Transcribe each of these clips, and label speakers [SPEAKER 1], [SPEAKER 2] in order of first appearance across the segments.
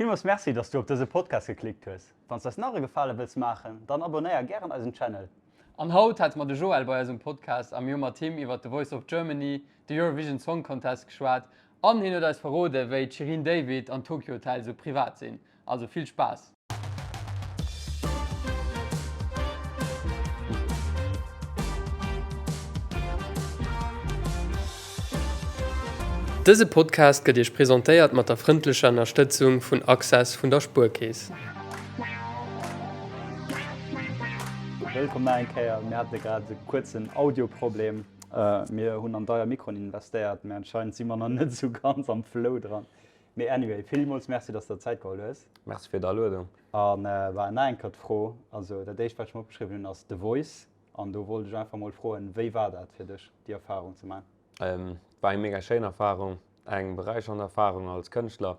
[SPEAKER 1] Villmools Merci, dass du op dëse Podcast geklickt hues. Wann s du eis nach e Gefale wëlls maachen, dann abonnéier gären eisen Channel.
[SPEAKER 2] An haut hate mer de Joël bei eis um Podcast a mir hu mat him iwwert The Voice of Germany, de Eurovision Song Contest geschwat an hien huet eis verrode wéi d'Shirin David an Tokio Hotel sou privat sinn. Also vill Spaass! Dëse Podcast gëtt Iech presentéiert mat der frëndlecher Ënnerstëtzung vun Access vun der Spuerkeess.
[SPEAKER 1] Wëllkomm nach eng Kéier. Mir hate grad e kuerzen Audioproblem. Mir hunn an deier Mikroen investéiert, mä anscheinend si mer nach net esou ganz am Flow dran. Mee anyway, villmools Merci, dass de der Zäit geholl hues.
[SPEAKER 3] Merci fir d'Aluedung.
[SPEAKER 1] An war nach eng Kéier d'Fro, also dat éischt wat ech mer opgeschriwwen hunn ass The Voice. An do wollt ech einfach mol froen, wéi war dat fir dech, déi Erfarung ze maachen?
[SPEAKER 3] War eng mega schéin Erfarung, eng beräichernd Erfarung als Kënschtler.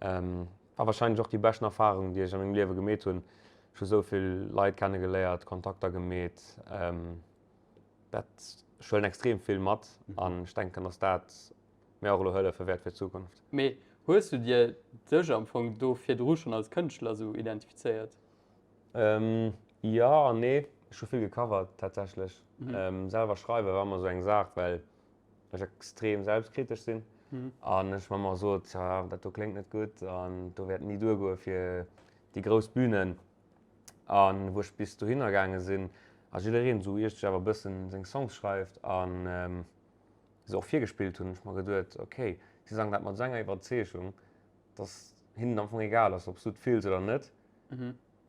[SPEAKER 3] War warscheinlech och déi beschten Erfarung, déi ech a mengem Liewe gemeet hunn. Ech hu sou vill Leit kennegeléiert, Kontakter gemeet. Dat, ech huelen extrem vill mat an ech denken, dass dat mir och elo hëllefe wäert fir d'Zukunft.
[SPEAKER 2] Mee hues du dir dech am Fong do virdru schonn als Kënschtler sou identifizéiert?
[SPEAKER 3] Jo an nee. Ech hu vill gecovert tatsächlech. Selwer schreiwe war ëmmer sou eng Saach, well ech extrem selbstkritesch sinn an ech mer ëmmer sot, jo dat do kléngt net gutt an do wäert ni duergoe fir déi grouss Bünen. An wou ech bis dohinner gaange sinn a jiddereen esou iergendwéi awer e bëssen seng Songs schreift an se och virgespillt hunn, hunn ech mer geduet, ok, si sangen dat mat esou enger Iwwerzeegung, dass hinnen am Fong egal ass, ob s du et fills oder net.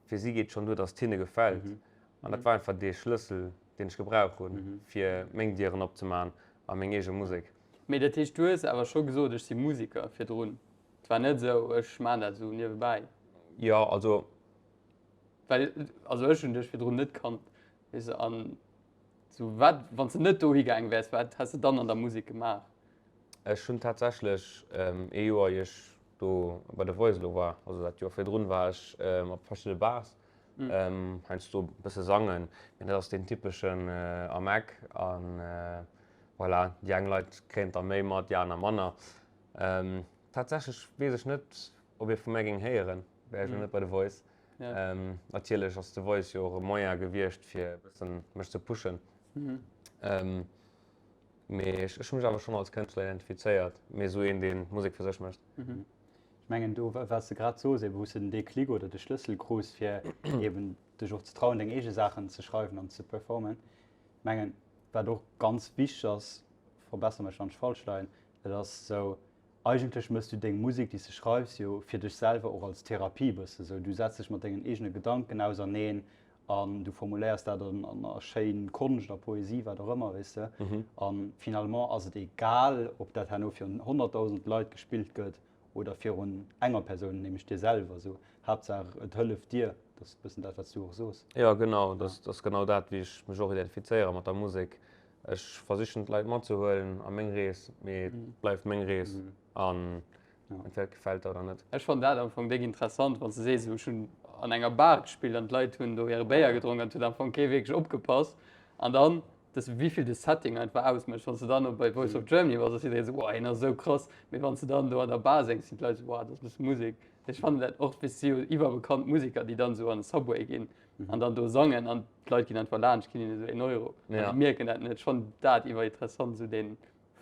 [SPEAKER 3] Fir si geet schonn duer, dass et hinne gefält. An dat war einfach dee Schlëssel, deen ech gebrauch hunn, fir meng Dieren opzemaachen a meng eege Musek.
[SPEAKER 2] Mee dat heescht, du hues awer scho gesot, ech si Museker virdrun? Et war net esou, ech maan dat esou niewebäi?
[SPEAKER 3] Jo, also.
[SPEAKER 2] Well, also ech hunn dech virdrun net kannt, weess de, an Sou wat, wann s de net dohi gaang wäers, wat häss de dann an der Musek gemaach?
[SPEAKER 3] Ech hunn tatsächlech ee Joer, ier ech do bei The Voice elo war, also dat Joer virdrun, war ech op verschidde Bars, heiansdo e bësse sangen, mee dat ass deen typeschen am Eck an voilà, déi eng Leit kréien et da méi mat, déi aner manner. Tatsächlech weess ech net, ob ee vu mär géing héieren, wär ech elo net bei The Voice. Natierlech ass The Voice jo och e Moyen gewiescht fir e bëssen mech ze pushen. Mee ech hu mech awer schonn als Kënschtler identifizéiert, mee esou een deen Musek fir sech mécht.
[SPEAKER 1] Ech mengen do wat s de grad sos, eben wou s de den Déclic oder de Schlëssel krus fir eben dech och ze trauen deng eege Saachen ze schreiwen an ze performen. Ech mengen wat och ganz wichteg ass, verbesser mech wann ech falsch leien, dat ass esou Eigentlech mëss du deng Musek, déi s de schreifs, jo fir dech selwer och als Therapie bëssen. Sou, du setz dech mat dengen eegene Gedanken auserneen an du formuléiers dat an a schéin Konscht, a Poesie, wat och ëmmer, weess de. A finalement ass et egal, ob dat herno virun 100.000 Leit gespillt gëtt oder virun enger Persoun, nämlech dir selwer. Sou, Haaptsaach et hëlleft dir. Dat ass e bëssen dat, wat s du och sos.
[SPEAKER 3] Jo, genau. Dat ass genau dat, wéi ech mech och identifizéiere mat der Musek. Ech versichen d'Leit matzehuelen a meng Rees, mee et bleift meng Rees an entweder et gefält der oder net.
[SPEAKER 2] Ech fannen dat am Fong déck interessant, wann s de sees, esou ech hunn an enger Bar gespillt an d'Leit hunn do hire Béier gedronk an et huet am Fong kee wierklech opgepasst an dann dass wéi vill de Setting einfach ausmécht. Wann s de dann bei Voice of Germany bass, ass jiddereen esou, Wow, hien ass esou krass. Mee wann s de dann do an der Bar séngs, sinn d'Leit esou, Wow, dat ass e bësse Musek. Ech fannen dat och, weess si jo iwwerbekannt Museker, déi dann esou an de Subway ginn an dann do sangen an d'Leit ginn einfach laanscht, ginn hinnen esou een Euro an déi mierken dat net. Ech fannen dat iwwer interessant, esou dee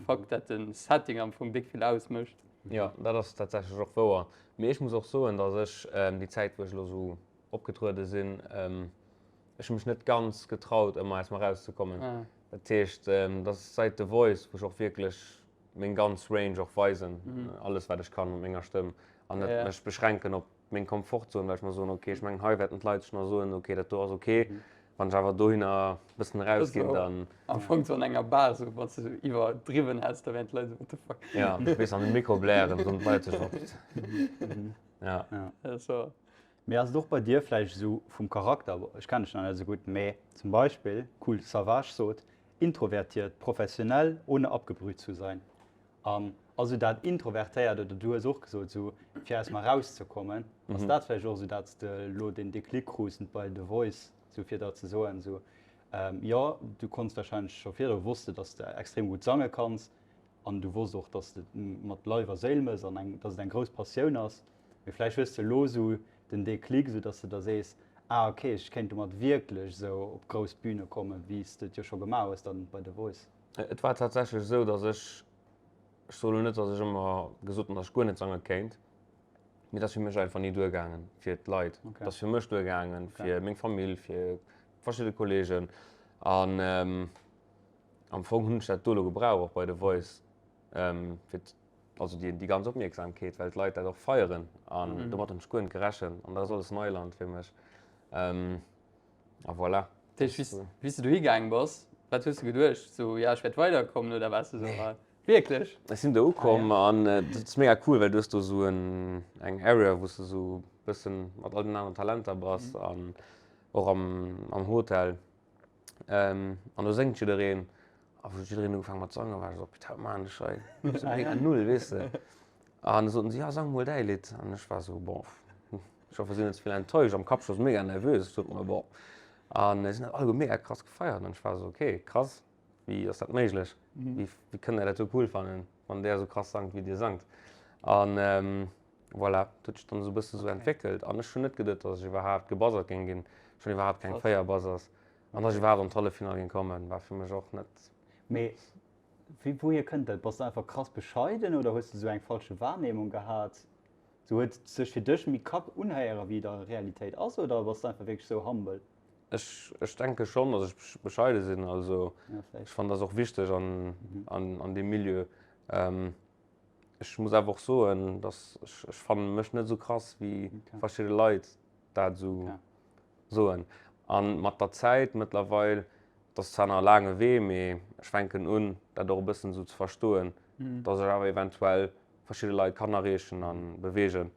[SPEAKER 2] Fakt, dat de Setting am Fong déck vill ausmécht.
[SPEAKER 3] Jo, dat ass tatsächlech och wouer. Mee ech muss och soen, datt ech déi Zäit, wou ech elo esou opgetruede sinn, ech hu mech net ganz getraut, ëmmer aus mer erauszekommen. Dat heescht, dat ass säit The Voice, wou ech och wierklech meng ganz Range och weisen, alles wat ech kann mat menger Stëmm an net mech beschränken op meng Komfortzon, well ech mer soen, ok, ech mengen hei wäerten d'Leit sech nach soen, ok, dat do ass ok. Wann ech awer dohinner e bëssen erausginn, dann.
[SPEAKER 2] Am Fong sou an enger Bar, sou wann s de sou iwwerdriwwen häss, da wären d'Leit sou, what the fuck.
[SPEAKER 3] Ja, weess an de Mikro blären, soen d'Leit sech och.
[SPEAKER 1] Ja. Dat ass wouer. Mee ass et och bei dir vläicht esou vum Charakter, ech kennen dech nach net esou gutt, mee zum Beispill Kool Savage sot, introvertiert, professionell, ohne abgebrüht zu sein. An ass esou dat Introvertéiert, oder du hues och gesot, esou fir aus mer erauszekommen, ass dat vläicht och esou dat s de elo den Déclic krus bei The Voice, esou fir der ze soen, esou jo, du konns warscheinlech scho virdru, wosst de, datt s de extrem gutt sange kanns an du wosst och, datt s de et mat Leif a Séil mëss an eng, datt et eng grouss Passioun ass. Mee vläicht hues de elo esou den Déclic, esou dass de da sees, ah ok, ech kéint domat wierklech esou op grouss Büne kommen, wéi s de et jo scho gemaach hues dann bei The Voice.
[SPEAKER 3] Et war tatsächlech esou, dass ech, ech soe lo net, dass ech ëmmer gesot hunn, dass ech guer net sange kéint, mee et ass fir mech einfach ni duergaangen, fir d'Leit. Et ass fir mech duergaangen, fir meng Famill, fir verschidde Kolleegen. An am Fong hunn ech dat do elo gebrauch, och bei The Voice, fir also déi, déi ganz Opmierksamkeet, well d'Leit dat och feieren. An mm. domat hunn ech guer net gerechent. An dat ass alles Neiland fir mech. Ähm, a voilà.
[SPEAKER 2] Wéi s du dohi gaang bass, wat hues du geduecht? So, ja, ech wäert weiderkommen oder waars du so? Nee. Wierklech?
[SPEAKER 3] Ech sinn do ukomm ah, ja. an äh, dat ass mega cool, well du hues do so en, eng Area, wou s du so bëssen mat all den aneren Talenter bass mhm. an och am, am Hotel. Ähm, an do séngt jiddereen. A wou jiddereen ugefaangen mat sangen, war ech esou, Putain, wat maachen ech hei? Ech sou mega null, weess de. An da soten si, ja, sang mol däi Lidd. An ech war esou, bon, ech hoffe, si sinn net ze vill enttäuscht. Am Kapp scho sou mega nervös. Ech sot mer, bon. An si hunn dat alleguer mega krass gefeiert. An ech war esou, okay, krass, wéi ass dat méiglech? Wéi, wéi kënnt der dat esou cool fannen, wann där esou krass sangt, wéi dir sangt? An voilà, dat huet sech dann esou e bësse sou entwéckelt. An ech hunn net geduet, datt ech iwwerhaapt gebuzzert géing ginn. Ech hunn iwwerhaapt keng 4 Buzzers. An dass ech iwwerhaapt an d'Halleffinall géing kommen, war fir mech och net.
[SPEAKER 1] Mee wéi, wouhier kënnt dat? Bass de einfach krass bescheiden oder hues de sou eng falsche Wahrnehmung gehat? Sou huet et sech fir dech méi kack unhéieren, wéi et a Realitéit ass oder bass de einfach wierklech sou humble?
[SPEAKER 3] Ech, ech denke schonn, dass ech bescheide sinn. Also ech fannen dat ass och wichteg an, an, an deem Milieu. Ech muss awer och soen, dass ech, ech fanne mech net esou krass, wéi verschidde Leit dat esou soen. An mat der Zäit mëttlerweil, et ass zwar nach e laange Wee, mee ech fänken un, dat och e bëssen esou ze verstoen, dass ech awer eventuell verschidde Leit kann erreechen a beweegen.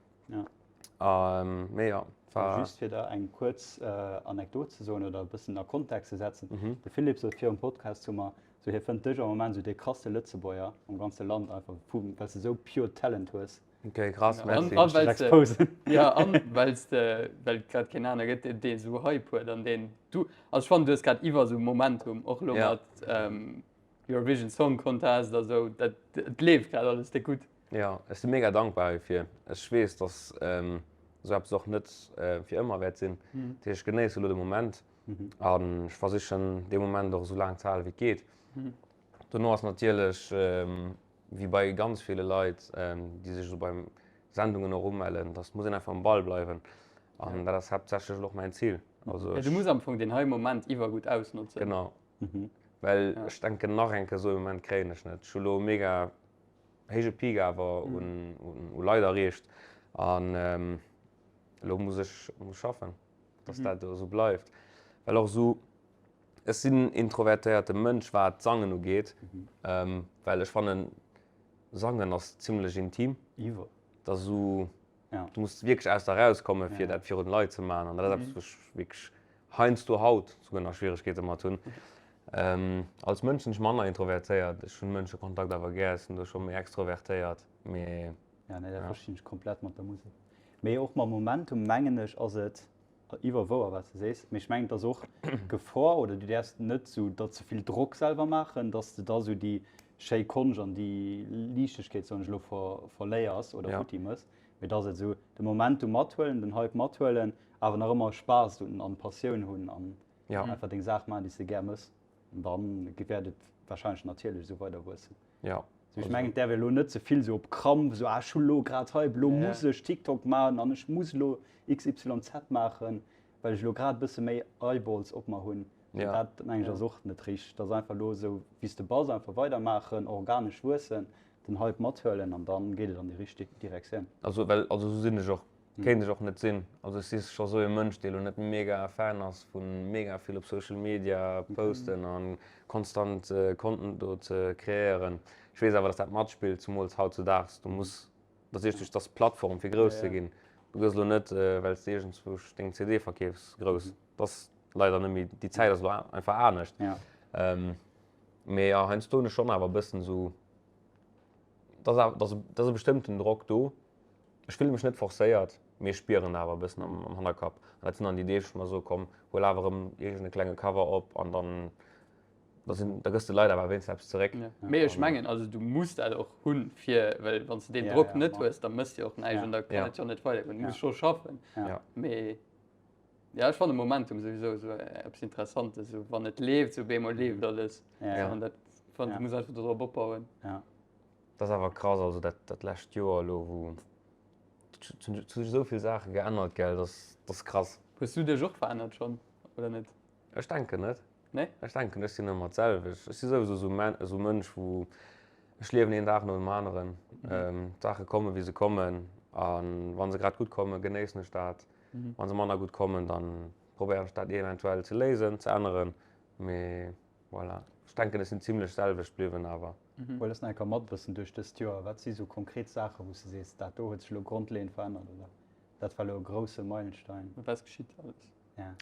[SPEAKER 3] Mee jo,
[SPEAKER 1] et war. Just fir der eng kuerz Anekdot ze soen oder e bëssen a Kontext ze setzen, De Philippe sot virum Podcast zu mer, sou hie fënnt dech am Moment sou dee krasste Lëtzebuerger am ganze Land, einfach vu well s de sou pure Talent hues.
[SPEAKER 3] Ok, krass,
[SPEAKER 2] merci. An, an well se, ja, an well de, well et grad keen aner gëtt, deen, deen esou Hype huet an deen du, also ech fannen, du hues grad iwwer esou Momentum, och elo
[SPEAKER 3] Ja.
[SPEAKER 2] mat ähm, Eurovision Song Contest a sou, dat, et leeft grad alles déck gutt.
[SPEAKER 3] Ja, ech si mega dankbar heifir. Ech weess, dass ähm, esou eppes och net äh, fir ëmmer wäert sinn. Dat heescht, ech genéisse elo de Moment an ech versichen, dee Moment och esou laang ze halen, wéi et geet. Dono ass natierlech ähm, wéi bei ganz ville Leit, déi sech esou bei Sendungen och umellen, dass muss een einfach um Ball bleiwen. An dat ass haaptsächlech och mäin Zil.
[SPEAKER 2] Also ja, du muss am Fong den hei Moment iwwergutt ausnotzen.
[SPEAKER 3] Genau. Mhm. Well ja. ech denken nach eng Kéier esou e Moment kréien ech net. Ech hu lo mega héije Peak awer mhm. un, un, u Leit erreecht. An ähm, lo muss ech muss schaffen, dass mhm. dat esou bleift. Well och esou Ech sinn en introvertéierte Mënsch wat d'Sangen ugeet, well ech fannen Sangen ass zimlech intim.
[SPEAKER 1] Iwwer.
[SPEAKER 3] Dat ass esou, du muss wierklech aus der erauskommen, fir dat virun Leit ze maachen. An dat ass eppes, wou ech wierklech heiansdo haut souguer nach Schwieregkeete mat hunn. Als Mënsch sinn ech manner introvertéiert, ech hunn Mënschekontakt awer gär, ech sinn do scho méi extrovertéiert, mee.
[SPEAKER 1] Ja, nee, dat verstinn ech komplett mat der Musek. Mee och mam Momentum, mengen ech, ass et Iwwer wouer wat s de sees, mee ech mengen et ass och d'Gefor, oder du däerfs net sou der ze vill Drock selwer maachen, dass de da sou déi schéi Konscht an déi Liichtegkeet, soen ech elo, verléiers oder futti mëss. Mee dass et sou de Momentum mathuelen, den Hype mathuelen, awer nach ëmmer Spaass un an Passioun hunn an einfach deng Saach maachen, déi s de gär mëss. An dann wäert et warscheinlech natierlech esou weider wuessen.
[SPEAKER 3] Ja.
[SPEAKER 1] Also ech mengen, et däerf ee lo net ze vill sou op Krampf, sou ah ech hu lo grad Hype, lo muss ech TikTok maachen an ech muss lo XYZ maachen, well ech lo grad e bësse méi Eyeballs op mer hunn.
[SPEAKER 3] Ja.
[SPEAKER 1] Dat mengen ech ass och net richteg. Et ass einfach lo esou wéi s de bass, einfach weidermaachen, organesch wuessen, den Hype mathuelen an dann geet et an déi richteg Direktioun.
[SPEAKER 3] Also well, also sou sinn ech och. Kéint ech och net sinn. Also ech si scho sou e Mënsch, dee lo net mega Fan ass vu mega vill op Social Media posten a konstant Content do ze kreéieren. Ech weess awer, datt dat matspillt, zumools hautzudaags. Du muss, dat ass wierklech, dat ass d'Plattform fir grouss ze ginn. Du gëss lo net, well s de iergendzwousch deng CD verkeefs, grouss. Dat ass leider net méi, déi Zäit ass lo einfach anescht. Mee jo, heiansdo hunn ech schonn awer e bëssen esou, dat ass, dat ass e bestëmmten Drock do. Ech fille mech net forcéiert, mee ech spieren awer e bëssen am Hannerkapp. An dat sinn dann déi Deeg, wou ech mer soe komm, huel awer erëm iergend e klenge Cover op an dann. Da sinn, da gëss de Leit awer wéinstens eppes zeréck.
[SPEAKER 2] Mee ech mengen, also du muss dat och hunn, fir, well wann s de deen Drock net hues, da mëss de och näischt an da kann et jo net weidergoen. Du muss scho schaffen. Mee jo, ech fanne Momentum souwisou esou eppes Interessantes, esou wann et leeft, esou op eemol leeft alles. An dat fannen, du muss einfach dodrop opbauen.
[SPEAKER 3] Dat ass awer krass, also dat, dat lescht Joer elo, wou hu sech esou vill Saache geännert, gell, dat ass krass.
[SPEAKER 2] Hues du dech och verännert schonn oder net?
[SPEAKER 3] Ech denken net.
[SPEAKER 2] Nee?
[SPEAKER 3] Ech denken, ech sinn ëmmer d'selwecht. Ech si souwisou esou Men esou Mënsch, wou ech liewen een Dag no dem aneren. D'Saache kommen, wéi se kommen. A wa se grad gutt kommen, genéissen ech dat. Wa se manner gutt kommen, da probéieren ech dat eventuell ze léisen, ze änneren. Mee voilà, ech denken, ech sinn zimlech selwecht bliwwen awer.
[SPEAKER 1] Huel eis nach eng Kéier mat e bëssen duerch dëst Joer. Wat si sou konkret Saachen, wou s de sees, dat do huet sech elo grondleeënd verännert oder dat war elo e grousse Meilenstein?
[SPEAKER 2] Wat ass geschitt alles?
[SPEAKER 1] Ja.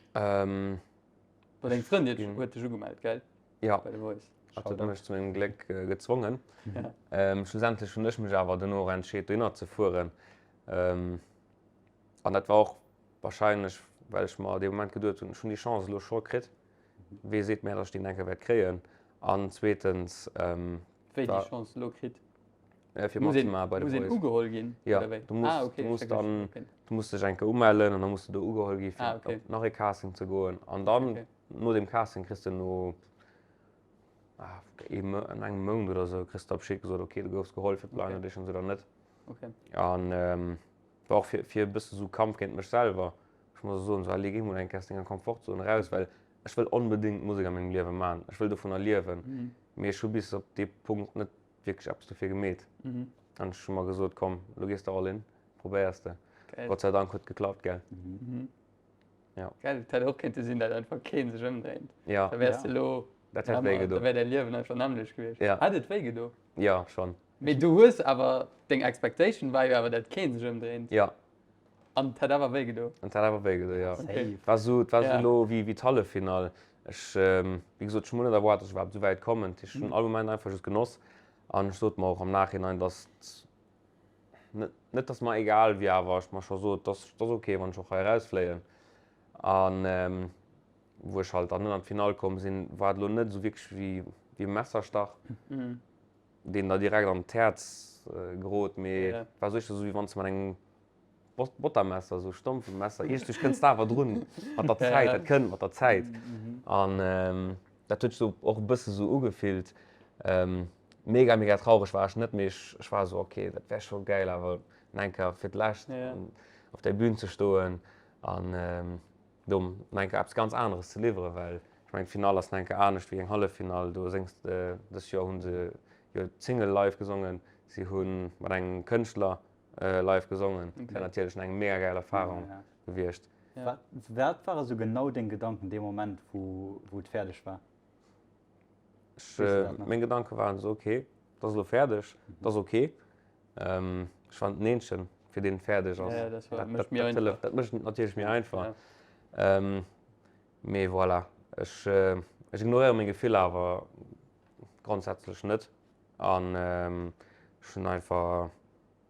[SPEAKER 2] Well deng Frëndin huet dech ugemellt, gell?
[SPEAKER 3] Ja.
[SPEAKER 2] Bei The Voice.
[SPEAKER 3] Hat huet mech zu mengem Gléck gezwongen. Schlussendlech hunn ech mech awer duerno och entscheet, dohinner ze fueren. An dat war och warscheinlech, well ech mer dee Moment geduet hunn, ech hunn déi Chance elo scho kritt, wee seet mär, datt ech déi nach eng Kéier wäert kréien? An zweetens.
[SPEAKER 2] Wéi déi Chance elo kritt?
[SPEAKER 3] Fir matzemaache bei The
[SPEAKER 2] Voice. Muss een ugeholl ginn?
[SPEAKER 3] Ja, du muss, ah, okay, du muss dann, du muss dech eng Kéier umellen an da muss du do ugeholl gi fir ah, okay. op nach e Casting ze goen. An dann, okay. no dem Casting kriss du no ah, an engem Mount oder sou, kriss du da Bescheed gesot, okay, du goufs geholl fir d'Blind okay. Auditions oder net.
[SPEAKER 2] Okay.
[SPEAKER 3] An ähm, war och fir, fir e bësse sou Kampf géint mech selwer. Ech muss soen, so, allez, géi mol eng Kéier aus denger Komfortzone raus, well ech wëll onbedéngt Musek a mengem Liewe man. Ech wëll dovunner liewen. Mhm. Mee ech hu bis op dee Punkt net wierklech eppes dofir gemeet. Mhm. An ech hu mer gesot, komm, lo gees de all in, probéiers de. Geil. Gott sei Dank huet geklappt, gell.
[SPEAKER 2] Mhm.
[SPEAKER 3] Ja.
[SPEAKER 2] Geil, et hätt och kéinte sinn, dat einfach keen sech ëmdréint.
[SPEAKER 3] Ja.
[SPEAKER 2] Da wäers de lo,
[SPEAKER 3] Dat hätt wéi gedo.
[SPEAKER 2] Da wär däi Liewen einfach nämmlecht gewiescht.
[SPEAKER 3] Ja.
[SPEAKER 2] Hätt et wéi gedo?
[SPEAKER 3] Ja, schonn.
[SPEAKER 2] Mee du hues awer, deng Expectation war jo awer, dat keen sech ëmdréint.
[SPEAKER 3] Ja.
[SPEAKER 2] An et hätt awer wéi gedo.
[SPEAKER 3] An et hätt awer wéi gedo, ja.
[SPEAKER 2] Okay.
[SPEAKER 3] War sou, et war sou
[SPEAKER 2] Ja.
[SPEAKER 3] elo wéi, wéi d'Halleffinall. Ech, wéi gesot, ech hu mol net erwaart, datt ech iwwerhaapt esou wäit kommen. Dat heescht, ech hunn all Moment einfach just genoss. An ech sot mer och am Nachhinein, datt net, net datt mer egal wier, awer ech mer scho sot, datt ass okay, wann ech och hei erausfléien. An wou ech halt dann net an d'Finall komm sinn, war et elo net esou wierklech wéi, wéi e Messerstach. Deen der direkt an d'Häerz gerot, mee et war esou éischter esou wéi wann s de mat engem Bottermesser, esou stompfem Messer, iergendwéi kënns de awer drun mat der Zäit, dat kënnt mat der Zäit. An dat huet sech esou och e bësse sou ugefillt. Mega, mega traureg war ech net, mee ech war esou, ok, dat wär scho gäil awer nach eng Kéier fir d'lescht op där Bün ze stoen an do nach eng Kéier eppes ganz aneres ze liwweren, well ech mengen d'Finall ass nach eng Kéier anescht wéi eng Halleffinall. Do séngs de, dëst Joer hu se jo d'Single live gesongen, si hu mat engem Kënschtler live gesongen. Dat wär natierlech eng mega gäil Erfarung gewiescht.
[SPEAKER 1] Wat ware sou genau deng Gedanken dee Moment, wou et fäerdeg war?
[SPEAKER 3] Meng Gedanke waren esou, ok, dat ass elo fäerdeg, dat ass ok. Ech war net den Eenzegen, fir deen et fäerdeg ass.
[SPEAKER 2] Dat
[SPEAKER 3] hëlleft, dat mécht et natierlech méi einfach. Mee voilà, ech ignoréiere meng Gefiller awer grondsätzlech net an ech hunn einfach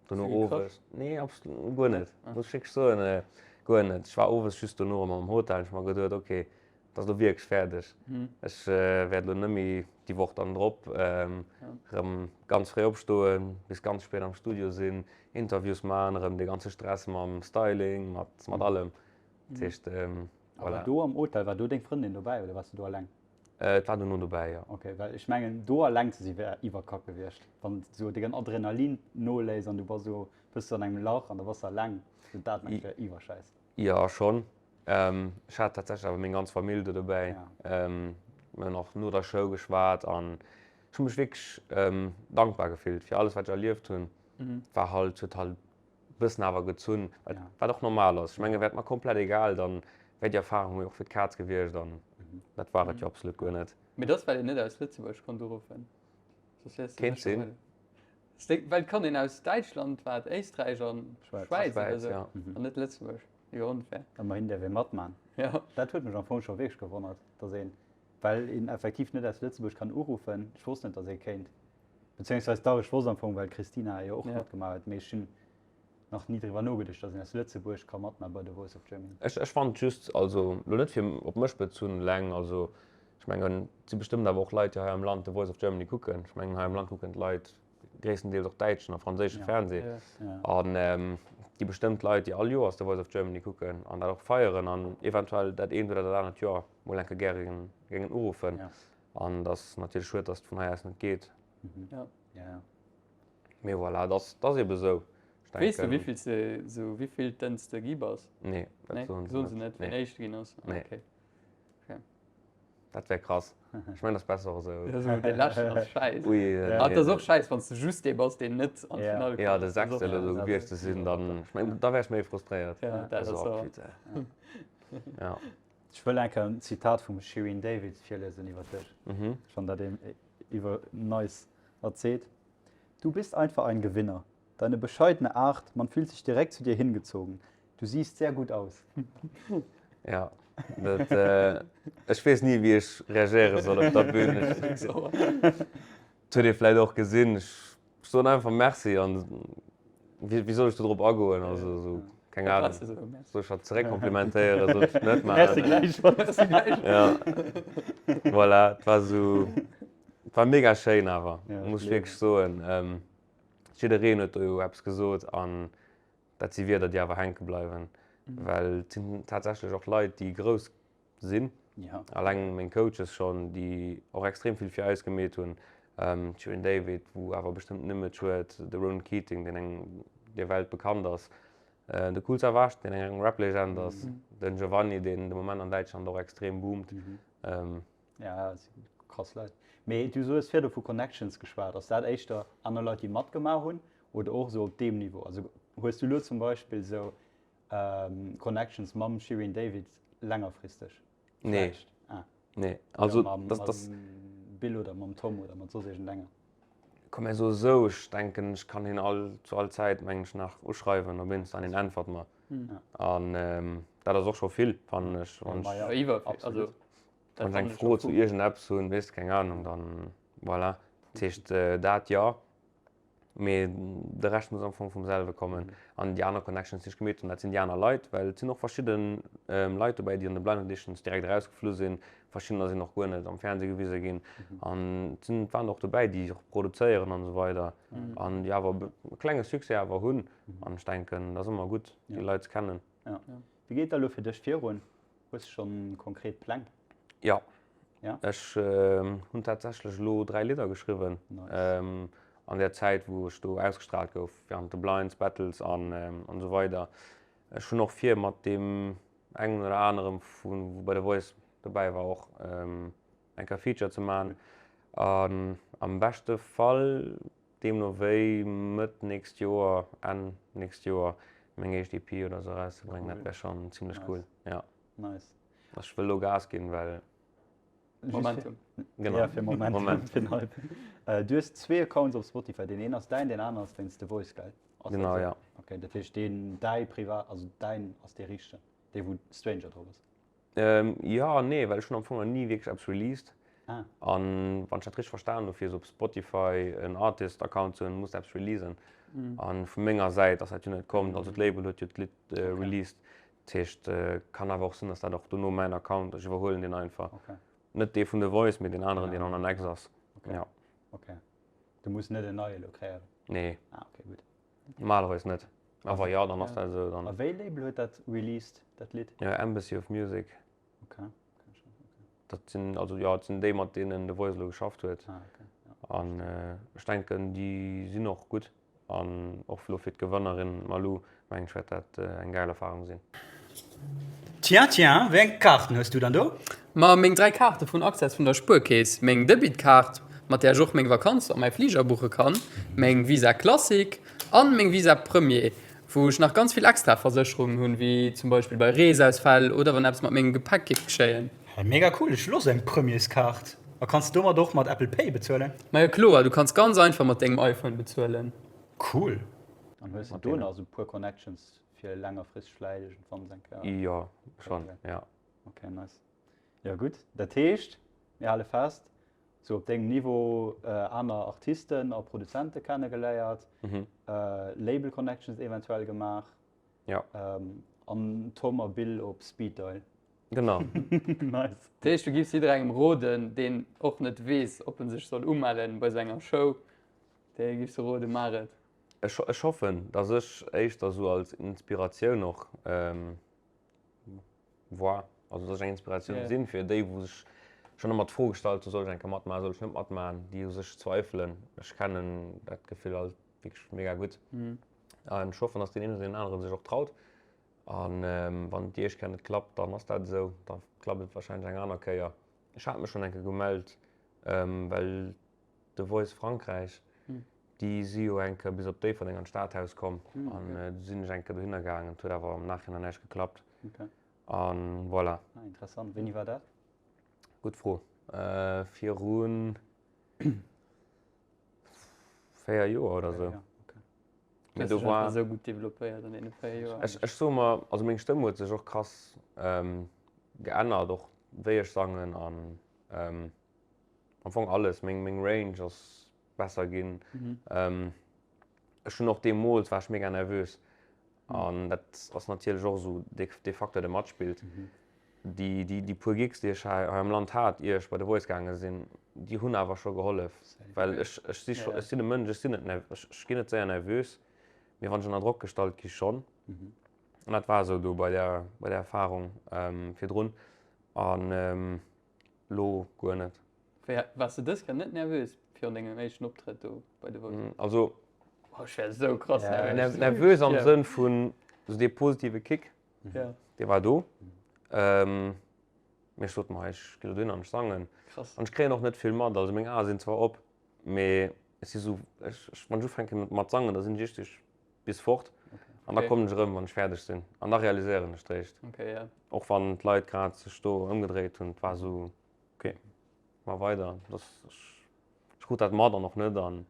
[SPEAKER 3] dono owes, nee absolut guer net, muss ech wierklech soen, guer net. Ech war owes just dono erëm am Hotel an ech hu mer geduet, ok, et ass elo wierklech fäerdeg. Ech wäert elo net méi déi Woch dann drop erëm ganz fréi opstoen, bis ganz spéit am Studio sinn, Interviews maachen, erëm dee ganze Stress mam Styling, mat mat allem. Dat heescht,
[SPEAKER 1] voilà. War do am Hotel, war do deng Frëndin dobäi oder waars du do eleng?
[SPEAKER 3] Et war dono dobäi, jo.
[SPEAKER 1] Ok, well ech mengen do alleng ze si wär iwwerkack gewiescht, wann sou deng Adrenalin noléisst an du bass sou bësse an engem Lach an da bass de alleng, sou dat mengen ech wär iwwerschäiss.
[SPEAKER 3] Jo schonn. Ech hat tatsächlech awer meng ganz Famill do dobäi. Mir hunn och no der Show geschwat an ech hu mech wierklech dankbar gefillt fir alles wat ech erlieft hunn. War halt, huet halt bëssen awer gezunn, wat wat och normal ass. Ech menge wär et mer komplett egal, dann wär déi Erfahrung jo och fir d'Kaz gewiescht an dat war et jo absolut guer net.
[SPEAKER 2] Mee dass well een net aus Lëtzebuerg konnt uruffen, soss wiers de
[SPEAKER 3] Kéint
[SPEAKER 2] sécher
[SPEAKER 3] sinn.
[SPEAKER 2] weider. Well et kann een aus Däitschland, war et Éisträich an
[SPEAKER 1] Schwäiz.
[SPEAKER 2] Schwäiz oder
[SPEAKER 3] Schwäiz,
[SPEAKER 2] sou
[SPEAKER 3] ja.
[SPEAKER 2] an net Lëtzebuerg. Jo onfair.
[SPEAKER 1] Ëmmerhin däerf ee matman.
[SPEAKER 2] Jo.
[SPEAKER 1] Dat huet mech am Fong scho wierklech gewonnert, dass een, well een effektiv net aus Lëtzebuerg kann uruffen, ech wosst net, dass ee kéint. Beziehungsweise dach, ech wosst am Fong, well d'Christina jo och matgemaach huet, mee ech hunn nach ni driwwer nogeduecht, dass een aus Lëtzebuerg ka matmaache bei The Voice of Germany.
[SPEAKER 3] Ech, ech fand just, also lo net fir op mech bezunn eleng, also. Ech mengen, et si bestëmmt awer och Leit, déi hei am Land The Voice of Germany kucken. Ech mengen, hei am Land kucken d'Leit gréisstendeels och däitschen a franséische Fernsee. An et gi bestëmmt Leit, déi all Joers The Voice of Germany kucken an dat och feieren an eventuell dat eent oder dat anert Joer mol eng Kéier gäre géingen uruffen. An et ass natierlech schued, datt et vun hei aus net geet. Mee voilà, et ass, et ass eebe sou.
[SPEAKER 2] Ech Weess du, wéi vill s de, sou wéi vill d'Enn s de gi bass?
[SPEAKER 3] Nee, dat
[SPEAKER 2] soen se net. Wien Éischte ginn ass?
[SPEAKER 3] Nee. Okay. Dat wär krass. Ech mengen, dat ass besser esou.
[SPEAKER 2] Ja, sou dee leschten ass schäiss. Ui, Ah, et ass och schäiss, wann s de just dee bass, deen net an d'Finall
[SPEAKER 3] kënnt. Ja, de Sechste oder sou gewiescht ze sinn, dann, ech mengen, da wär ech méi frustréiert.
[SPEAKER 2] Ja, dat ass och. Putain.
[SPEAKER 3] Ja.
[SPEAKER 1] Ech wëll eng Kéier en Zitat vum Shirin David virliesen iwwer dech. Ech fannen dat een iwwer nice erzielt. Du bist einfach ein Gewinner. Deine bescheidene Art, man fühlt sich direkt zu dir hingezogen. Du siehst sehr gut aus.
[SPEAKER 3] Ja, dat, ech weess ni wéi ech reagéiere soll op der Bühn. Dat huet ee vläit och gesinn. Ech soen einfach Merci an wéi, wéi soll ech do drop agoen? Also esou, keng Ahnung. Soll ech hatt zeréck komplimentéieren, soll ech et net
[SPEAKER 1] maachen? Merci gläichfalls.
[SPEAKER 3] Ja, voilà, et war esou, et war mega schéin awer, muss ech wierklech soen. Jiddereen huet do jo eppes gesot an dat si Wierder, déi awer hänke bleiwen, well et sinn tatsächlech och Leit, déi grouss sinn. Alleng meng Coaches schonn, déi och extrem vill fir eis gemeet hunn, d'Shirin David, wou awer bestëmmt en Image huet, de Ronan Keating, deen eng der Welt bekannt ass, de Kool Savas, deen eng Rap-Legend ass, den Giovanni, deen de Moment an Däitschland och extrem boomt.
[SPEAKER 1] Ja, dat si krass Leit. Mee du hues virdu vu Connections geschwat. Ass dat éischter aner Leit, déi matgemaach hunn oder och esou op deem Niveau? Also hues du elo zum Beispill esou Connections mam Shirin David längerfristeg?
[SPEAKER 3] Nee.
[SPEAKER 1] Vläicht? Ah.
[SPEAKER 3] Nee. Also
[SPEAKER 1] Oder mam,
[SPEAKER 3] das, das,
[SPEAKER 1] mam Bill oder mam Tom oder mat soss iergendenger?
[SPEAKER 3] Komm mir soe sou, ech denken, ech kann hien all, zu all Zäit mengen ech nach uschreiwen op Insta an hien äntwert mer. An dat ass och scho vill, fannen ech, wann ech.
[SPEAKER 2] Ja, iwwer, also.
[SPEAKER 3] Wann ech eng Fro zu iergendeppes hunn, weess keng Ahnung, dann voilà. Dat heescht dat jo, mee de Rescht muss am Fong vum selwe kommen. An déi aner Connections, déi ech gemeet hunn, dat sinn déi aner Leit, well et sinn och verschidde Leit dobäi, déi an de Blind Auditions direkt erausgeflu sinn. Verschiddener sinn och guer net am Fernseh gewise ginn. An et sinn, et waren och dobäi, déi och produzéieren an esou weider an déi awer e klenge Succès awer hunn. An ech denken, dat ass ëmmer gutt, déi Leit ze kennen.
[SPEAKER 1] Wéi geet da elo fir dech virun? Hues de schonn konkret Pläng?
[SPEAKER 3] Jo.
[SPEAKER 1] Ja?
[SPEAKER 3] Ech hunn tatsächlech elo 3 Lidder geschriwwen.
[SPEAKER 1] Nice.
[SPEAKER 3] An der Zäit, wou ech do ausgestraalt gouf, während de Blinds Battles an esou weider. Ech hunn och vir, mat deem engen oder anerem, wou bei The Voice dobäi war, och eng Kéier Feature ze maachen. An am beschte Fall Deemno wéi Mëtt nächst Joer, Enn nächst Joer meng éischt EP oder sou erauszebréngen, dat wär schonn zimmlech cool. Ja.
[SPEAKER 1] Nice.
[SPEAKER 3] Ech wëll lo Gas ginn, well.
[SPEAKER 2] Momentum.
[SPEAKER 3] Genau.
[SPEAKER 1] Ja, fir Momentum, Moment. fir den Hype. Äh, du hues zwee Accounts op Spotify. Deen een ass däin, deen aneren ass wéinst The Voice, gell? Ass dat
[SPEAKER 3] Genau,
[SPEAKER 1] sou?
[SPEAKER 3] ja.
[SPEAKER 1] Okay, dat heescht deen däi privat, also däin ass dee richtegen, dee wou Stranger drop ass.
[SPEAKER 3] Jo an nee, well ech hunn am Fong nach ni wierklech eppes released.
[SPEAKER 1] Ah.
[SPEAKER 3] An wann ech dat richteg verstan hu fir esou op Spotify en Artist Account ze hunn, muss de eppes releasen. An vu menger Säit ass dat jo net komm, also d'Label huet jo d'Lidd released. Dat heescht, kann awer och sinn, datt dat och dono mäin Account, ech iwwerhuelen deen einfach.
[SPEAKER 1] Okay.
[SPEAKER 3] Net dee vun The Voice, mee deen aneren, deen an Annex ass.
[SPEAKER 1] Okay.
[SPEAKER 3] Ja.
[SPEAKER 1] Okay. Du muss net en neie lo kreéieren?
[SPEAKER 3] Nee.
[SPEAKER 1] Ah, okay, gutt.
[SPEAKER 3] Normalerweis net. A wa jo, dann ass dat esou. Dann.
[SPEAKER 1] A wéi Label huet dat released, dat Lidd?
[SPEAKER 3] Ja, Embassy of Music.
[SPEAKER 1] Okay. Kenn ech net, okay.
[SPEAKER 3] Dat sinn, also jo, dat sinn déi, mat deenen de Voice elo geschafft huet.
[SPEAKER 1] Ah, okay, ja.
[SPEAKER 3] An ech denken, déi sinn och gutt. An och elo fir d'Gewënnerin Malou, mengen ech, wäert dat eng gäil Erfarung sinn.
[SPEAKER 1] Tiens, tiens, wéi eng Kaarten hues du dann do?
[SPEAKER 2] Ma meng 3 Kaarte vun Access vun der Spuerkeess, meng Debitkaart, mat där ech och meng Vakanz a mäi Fliger buche kann, meng Visa Classic an meng Visa Premier, wou ech nach ganz vill extra Versécherungen hunn, wéi zum Beispill bei Reesausfäll oder wann eppes mat mengem Gepäck géif geschéien.
[SPEAKER 1] Hey, mega cool, ech wëll och sou eng Premierskaart. A kanns de domat och mat Apple Pay bezuelen?
[SPEAKER 2] Majo kloer, du kanns ganz einfach mat dengem iPhone bezuelen.
[SPEAKER 1] Cool! An hues de do nach sou puer Connections fir längerfristeg vläit iergendwann eng
[SPEAKER 3] Kéier? Jo, schonn, jo.
[SPEAKER 1] Ok, nice. Jo gutt, dat heescht, mir hale fest, sou op dengem Niveau aner Artisten a Produzente kennegeléiert, Label Connections eventuell gemaach,
[SPEAKER 3] Jo.
[SPEAKER 1] an Tom a Bill op Speed Dial.
[SPEAKER 3] Genau.
[SPEAKER 1] Nice.
[SPEAKER 2] Dat heescht, du giffs jidderengem roden, deen och net weess, ob en sech soll umellen bei sou enger Show, dee giffs de roden, maach et.
[SPEAKER 3] Ech, ech hoffen, dass ech éischter sou als Inspiratioun och war, also dass ech eng Inspiratioun
[SPEAKER 2] Yeah.
[SPEAKER 3] sinn fir déi, wou sech schonn ëmmer d'Fro gestallt hu, soll ech eng Kéier matmaachen, soll ech net matmaachen, déi u sech zweifelen. Ech kennen dat Gefill alt wierklech mega gutt. An ech hoffen, dass deen een oder deen anere sech och traut. An wann et déi éischt Kéier net klappt, dann ass dat esou, da klappt et warscheinlech eng aner Kéier. Ech hat mech schonn eng Kéier gemellt, well The Voice Frankräich, déi si jo eng Kéier bis op Déifferdeng an d'Stadhaus komm an du sinn ech eng Kéier dohinner gaangen. Et huet awer am Nachhinein näischt geklappt. An voilà.
[SPEAKER 1] Ah, interessant. Wéini war dat?
[SPEAKER 3] Gutt Fro. Virun 4 Joer oder sou.
[SPEAKER 2] Mee do war esou gutt developpéiert an deene 4 Joer.
[SPEAKER 3] Ech, ech soe mer, also meng Stëmm huet sech och krass ähm, geännert, och wéi ech sangen an ähm, am Fong alles. Meng, meng Range ass besser ginn. Mhm. Ähm, ech hunn och deemools war ech mega nervös. An dat ass natierlech och esou dee, dee Facteur, dee matspillt. Mhm. Déi, déi, déi puer Gigs, déi ech hei, hei am Land hat, ier ech bei The Voice gaange sinn, déi hunn awer scho gehollef. Well ech, ech si scho, ech sinn e Mënsch, ech sinn net nerv, ech, ech ginn net séier nervös, mee wann ech ënner Drock gestallt gi schonn. An dat war esou do bei där, bei där Erfarung virdrun. An elo guer net.
[SPEAKER 2] Wéi, waars de dës Kéier net nervös virun dengem éischten Optrëtt do bei The Voice?
[SPEAKER 3] Also.
[SPEAKER 2] Oh, ech wär esou krass nervös.
[SPEAKER 3] Nervös am Sënn vun esou dee positive Kick.
[SPEAKER 2] Ja.
[SPEAKER 3] Dee war do. Ähm, mee ech sot mer, ech gi lo dohin an ech sangen.
[SPEAKER 2] Krass.
[SPEAKER 3] An ech kréien och net vill mat. Also meng Ae sinn zwar op, mee ech si sou, ech, ech, wann ech ufänke mat sangen, da sinn ech richteg bis fort. An da
[SPEAKER 2] Okay.
[SPEAKER 3] kommen ech erëm, wann ech fäerdeg sinn. An da realiséieren ech d'réischt.
[SPEAKER 2] Okay, ja.
[SPEAKER 3] Och wann d'Leit grad sech do ëmgedréit hunn, et war sou, okay, mar weider. Dass ech Ech krut dat mat an och net an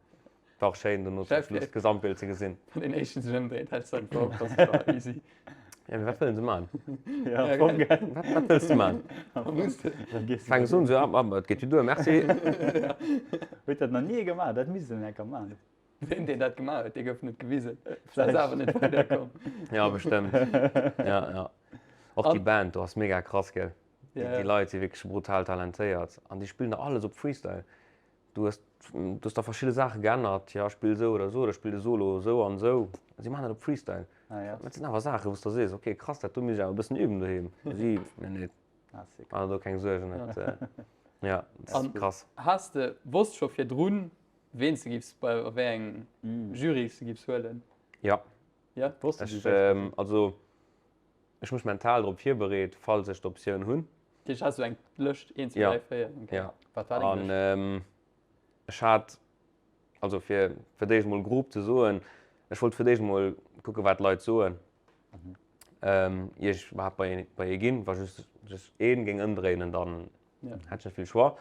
[SPEAKER 3] war och schéin dono zum Schluss d'Gesamtbild ze gesinn.
[SPEAKER 2] Wann een éischten sech ëmdréit, häls du einfach op, dass war easy.
[SPEAKER 3] Ja, mee wat wëllen se man?
[SPEAKER 1] Ja, voll geil.
[SPEAKER 3] Wat, wat wëlls de man? Fänks un sou, ah, ah, et geet jo duer, merci.
[SPEAKER 1] Huet dat nach ni ee gemaach, dat misst een enker man.
[SPEAKER 2] Deen, deen dat gemaach huet, dee gouf net gewisen. Ass awer net weiderkomm.
[SPEAKER 3] Ja, bestëmmt. Ja, ja. Och déi Band do ass mega krass, gell? Déi Leit si wierklech brutal talentéiert an déi spillen da alles op Freestyle. Du hues, du hues da verschidde Saache geännert, jo spill esou oder esou oder spill de Solo esou an esou. A si maachen dat op Freestyle.
[SPEAKER 1] Ah, ja.
[SPEAKER 3] Dat sinn awer Saachen, wou s de sees, okay krass, dat do misst ech awer e bëssen üben doheem. Si, nee, nee,
[SPEAKER 1] Ah, sick.
[SPEAKER 3] maach der do keng Suergen. Dat, ja, dat ass
[SPEAKER 2] An
[SPEAKER 3] krass.
[SPEAKER 2] has de, wosst scho virdrun, ween s de giffs bei, a wéi eng Jury s de giffs huelen?
[SPEAKER 3] Ja.
[SPEAKER 2] Ja?
[SPEAKER 1] Wosst du
[SPEAKER 3] Ech,
[SPEAKER 1] déi selbst?
[SPEAKER 3] also Ech hu mech mental drop virbereet, falls ech d'Optioun hunn.
[SPEAKER 2] Dat heescht, has du eng Lëscht, 1, 2,
[SPEAKER 3] Ja.
[SPEAKER 2] 3, 4? Okay.
[SPEAKER 3] Ja.
[SPEAKER 1] Wat war deng
[SPEAKER 3] An
[SPEAKER 1] Lëscht?
[SPEAKER 3] ech hat, also fir fir d'éischt mol grob ze soen, ech wollt fir d'éischt mol kucke wat d'Leit soen, ier ech iwwerhaapt bei ee bei ee ginn. Wa just sech ee géing ëmdréinen, dann
[SPEAKER 2] Ja.
[SPEAKER 3] hätt ech net vill Choix.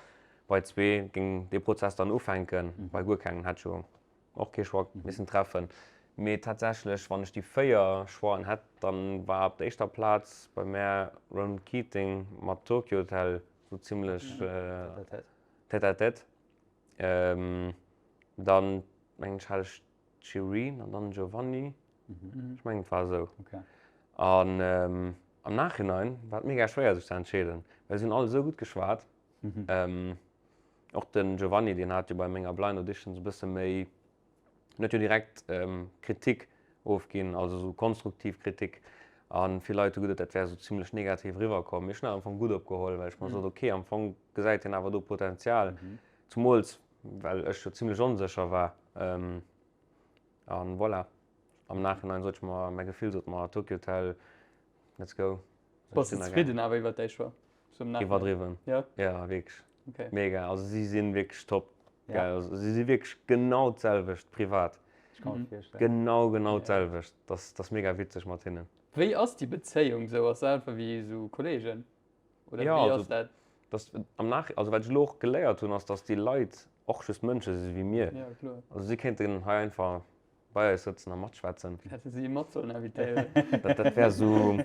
[SPEAKER 3] Bei zwee géing dee Prozess dann ufänken, bei guer kengem hätt ech jo Och kee Choix missen treffen. Mee tatsächlech, wann ech déi 4 Choixen hätt, dann war op der éischter Plaz bei mär Ronan Keating mat Tokio Hotel sou zimlech tête à tête. Dann mengen ech hat ech d'Shireen an dann Giovanni. Ech mengen et war esou. An am Nachhinein war et mega schwéier sech ze entscheeden, well se hunn all esou gutt geschwat. Och den Giovanni, deen hat jo bei menger Blind Audition sou bësse méi, en huet jo direkt Kritik ofginn, also sou konstruktiv Kritik. A vill Leit hu geduet, dat wär sou zimlech negativ eriwwer komm. Mee ech hunn dat am Fong gutt opgeholl, well ech mer sot, ok, am Fong gesäit hien awer do Potenzial, zumools well ech jo zimlech onsécher war. An voilà, am Nachhinein sot ech mer, mäi Gefill sot mer, Tokio Hotel, let's go.
[SPEAKER 2] Bass de zefridden awer iwwer däi Choix? So im Nachhinein.
[SPEAKER 3] Iwwerdriwwen.
[SPEAKER 2] Ja?
[SPEAKER 3] Ja, wierklech.
[SPEAKER 2] Okay.
[SPEAKER 3] Mega. Also si sinn wierklech top.
[SPEAKER 1] Ja.
[SPEAKER 3] Geil. Also si si wierklech genau d'selwecht privat.
[SPEAKER 1] Ech kann mir virstellen.
[SPEAKER 3] Genau, genau
[SPEAKER 2] Ja.
[SPEAKER 3] d'selwecht. Das, das mega witzeg mat hinnen.
[SPEAKER 2] Wéi ass déi Bezéiung sou? Ass dat einfach wéi sou Kollegen? Oder
[SPEAKER 3] Ja,
[SPEAKER 2] wéi
[SPEAKER 3] also
[SPEAKER 2] ass dat?
[SPEAKER 3] das, am Nach, also wat ech elo och geléiert hunn, ass, dass déi Leit och just Mënsche si wéi mir.
[SPEAKER 2] Ja, kloer.
[SPEAKER 3] Also si kéinten hei einfach bei eis sëtzen a matschwätzen.
[SPEAKER 2] Hätte si mat sollen invitéieren.
[SPEAKER 3] Dat, dat wär sou,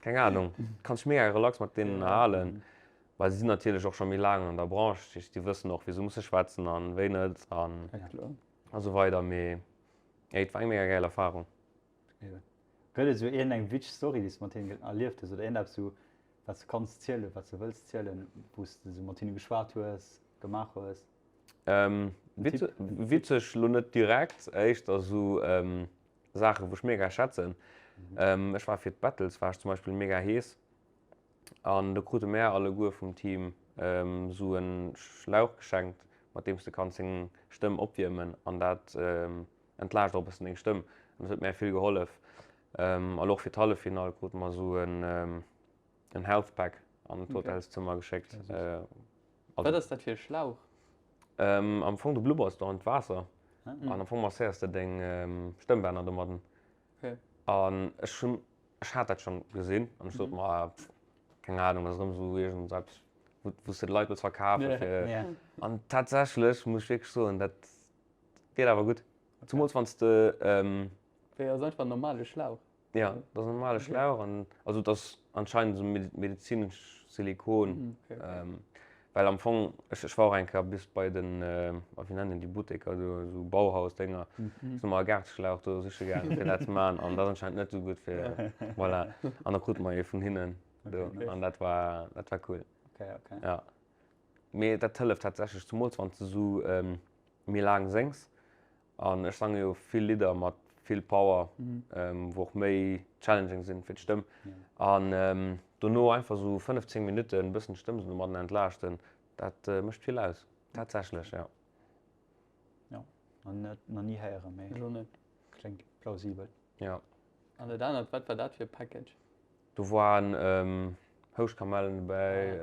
[SPEAKER 3] keng Ahnung, kanns dech mega relax mat deenen ënnerhalen, well si sinn natierlech och scho méi laang an der Branche, dat heescht, déi wëssen och, wéi se musse schwätzen an wéi net an a sou weider. Mee ey, et war eng mega gäil Erfarung.
[SPEAKER 1] Gëtt et sou iergendeng witzeg Story, déi s de mat hinnen erlieft hues oder iergendeppes, wou. Wat s de kanns zielen, wat s de wëlls zielen, wou s de esou mat hinne geschwat hues, gemaach hues?
[SPEAKER 3] Witzeg lo net direkt, éischter esou Saachen, wou ech mega schätzen. Ech war fir d'Battles war ech zum Beispill mega hees an do krute mär alleguer vum Team esou e Schlauch geschenkt, mat deem s de kanns deng Stëmm opwiermen an dat entlaascht och e bëssen deng Stëmm an dat huet mär vill gehollef. An och fir d'Halleffinall krute mer esou en en Health Pack an d'Hotelszëmmer geschéckt.
[SPEAKER 2] Wat ass dat fir e Schlauch?
[SPEAKER 3] Am Fong du blubbers do an d'Waasser an am Fong masséiers de deng Stëmmbänner domadden. An ech hunn, ech hat dat schonn gesinn an ech sot mer, keng Ahnung, dat ass erëm esou iergend eppes, wou s de de Leit wëlls verkafen fir. An tatsächlech muss ech wierklech soen, dat geet awer gutt. Zumools wann s de.
[SPEAKER 2] Wéi ass einfach en normale Schlauch?
[SPEAKER 3] Ja, dat ass en normale Schlauch an also dat ass anscheinend esou medezinesch Silikon. Mhm, okay, okay. Ähm, well am Fong ech, ech war och eng Kéier bis bei den äh, wéi nennen déi Butteker do, esou Bauhaus-Dénger, mhm. si mer e Gaardeschlauch do siche gaangen fir dat ze maachen an dat ass anscheinend net esou gutt fir voilà. An da krute mer ee vun hinnen do okay. an dat war dat war cool.
[SPEAKER 1] Okay, okay.
[SPEAKER 3] Ja. Mee dat hëlleft tatsächlech, zumools wann s de esou ähm, méi laang séngs. An ech sange jo vill Lidder mat vill Power, wou och méi challenging sinn fir d'Stëmm. An dono einfach esou 15 Minutten e bëssen d'Stëmm domadden entlaaschten, dat mécht vill aus. Tatsächlech, jo.
[SPEAKER 1] Jo, nach ni héieren, mee kléngt plausibel.
[SPEAKER 3] Jo.
[SPEAKER 2] An dat anert, wat war dat fir e Package?
[SPEAKER 3] Do waren Houschkamellen dobäi,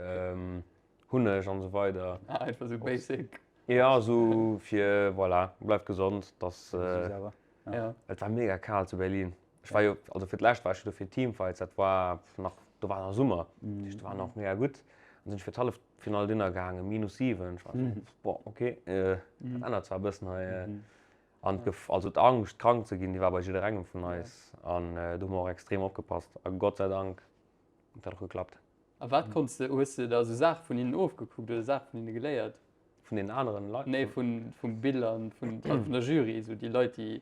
[SPEAKER 3] Hunneg an esou weider.
[SPEAKER 2] Ah, einfach sou basic.
[SPEAKER 3] Ja, sou fir voilà, bleif gesond, dass. Ja. Et war mega kal zu Berlin. Ech war jo, also fir d'lescht war ech jo do fir Teamfights, dat war nach, do war nach Summer, dat heescht, do war nach mega gutt. An sinn ech fir d'Halleffinall dinner gaangen, minus 7, ech war sou, boah, okay, dat ännert zwar e bëssen hei. An d'Gef, also d'Angscht krank ze ginn, déi war bei jidderengem vun eis. An do hu mer och extrem opgepasst. A Gott sei Dank huet dat och geklappt.
[SPEAKER 2] A wat konns de, hues de da sou Saache vun hinnen ofgekuckt oder Saache vun hinne geléiert?
[SPEAKER 3] Vun deenen aneren
[SPEAKER 2] Leit? Nee, vun, vum Bill an vun, also vun der Jury, sou déi Leit, déi.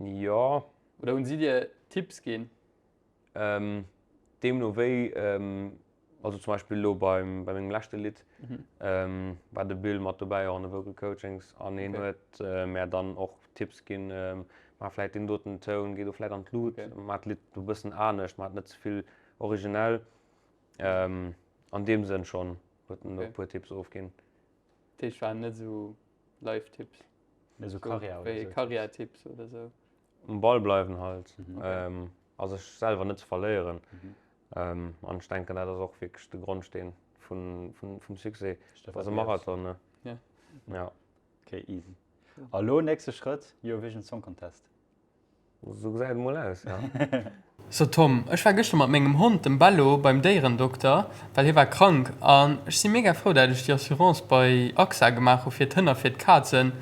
[SPEAKER 3] Jo.
[SPEAKER 2] Oder hunn si dir Tipps ginn?
[SPEAKER 3] Deemno wéi, also zum Beispill elo beim, bei mengem leschte Lidd, war de Bill mat dobäi och an de Vocal Coachings an hien huet mär dann och Tipps ginn, maach vläit deen doten Toun, géi do vläit an d'Lut, maach d'Lidd do e bëssen anescht, maach et net ze vill originell. An deem Sënn schonn huet en do e puer Tipps ofginn.
[SPEAKER 2] Dat heescht, waren net esou Life-Tipps?
[SPEAKER 1] Méi esou Karriär
[SPEAKER 2] oder esou? Karriär-Tipps oder esou?
[SPEAKER 3] Um Ball bleiwen halt a sech selwer net ze verléieren. An ech denken, dat ass och wierklech de Grondsteen vum Succès. Dat ass e Marathon, ne?
[SPEAKER 1] Ja. Okay, easy. A lo nächste Schrëtt, Eurovision Song Contest.
[SPEAKER 3] Sou gesäit et mol aus, ja.
[SPEAKER 2] So Tom, ech war gëschter mat mengem Hond, dem Bello, beim Déierendokter, well hie war krank an ech si mega frou dat ech déi Assurance bei AXA gemaach hu fir d'Hënn a fir d'Kazen,